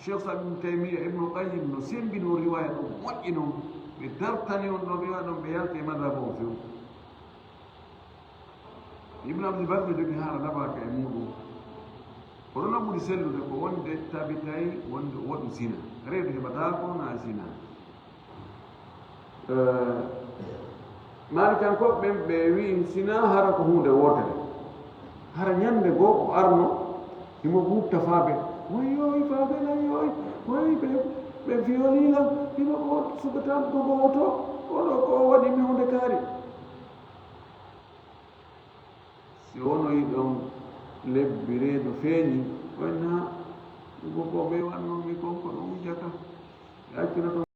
Cheikh Islam Ibn Taymiyya, Ibn Qayyim no semmbini on riwaaya ɗon, moƴƴini on. Ɓe dartani on ɗon riwaaya ɗon, ɓe yalti e madhab on few. Ibn Abdul Barr no jogii haala naɓaaka e muuɗum. Kono noon ɓuri sellude ko wonde tabitay wonde o waɗu zina. Reedu heɓataako naa zina. Eh, Malikankooɓe ɓen ɓe wi'i zina hara ko huunde wootere. Hara ñannde goo o arno, himo wutta faabe. Woyyooy faabe lan yooy, woy ɓe, ɓe violii lan, hino ko suka tan ko gooto, kono ko o waɗi mi huunde kaari. Si wonoyi ɗon lebbi reedu feeñi, o inna, ko, ko ɓe wannoo mi kon, ko ɗum jaka. Ɓe accuna ɗon.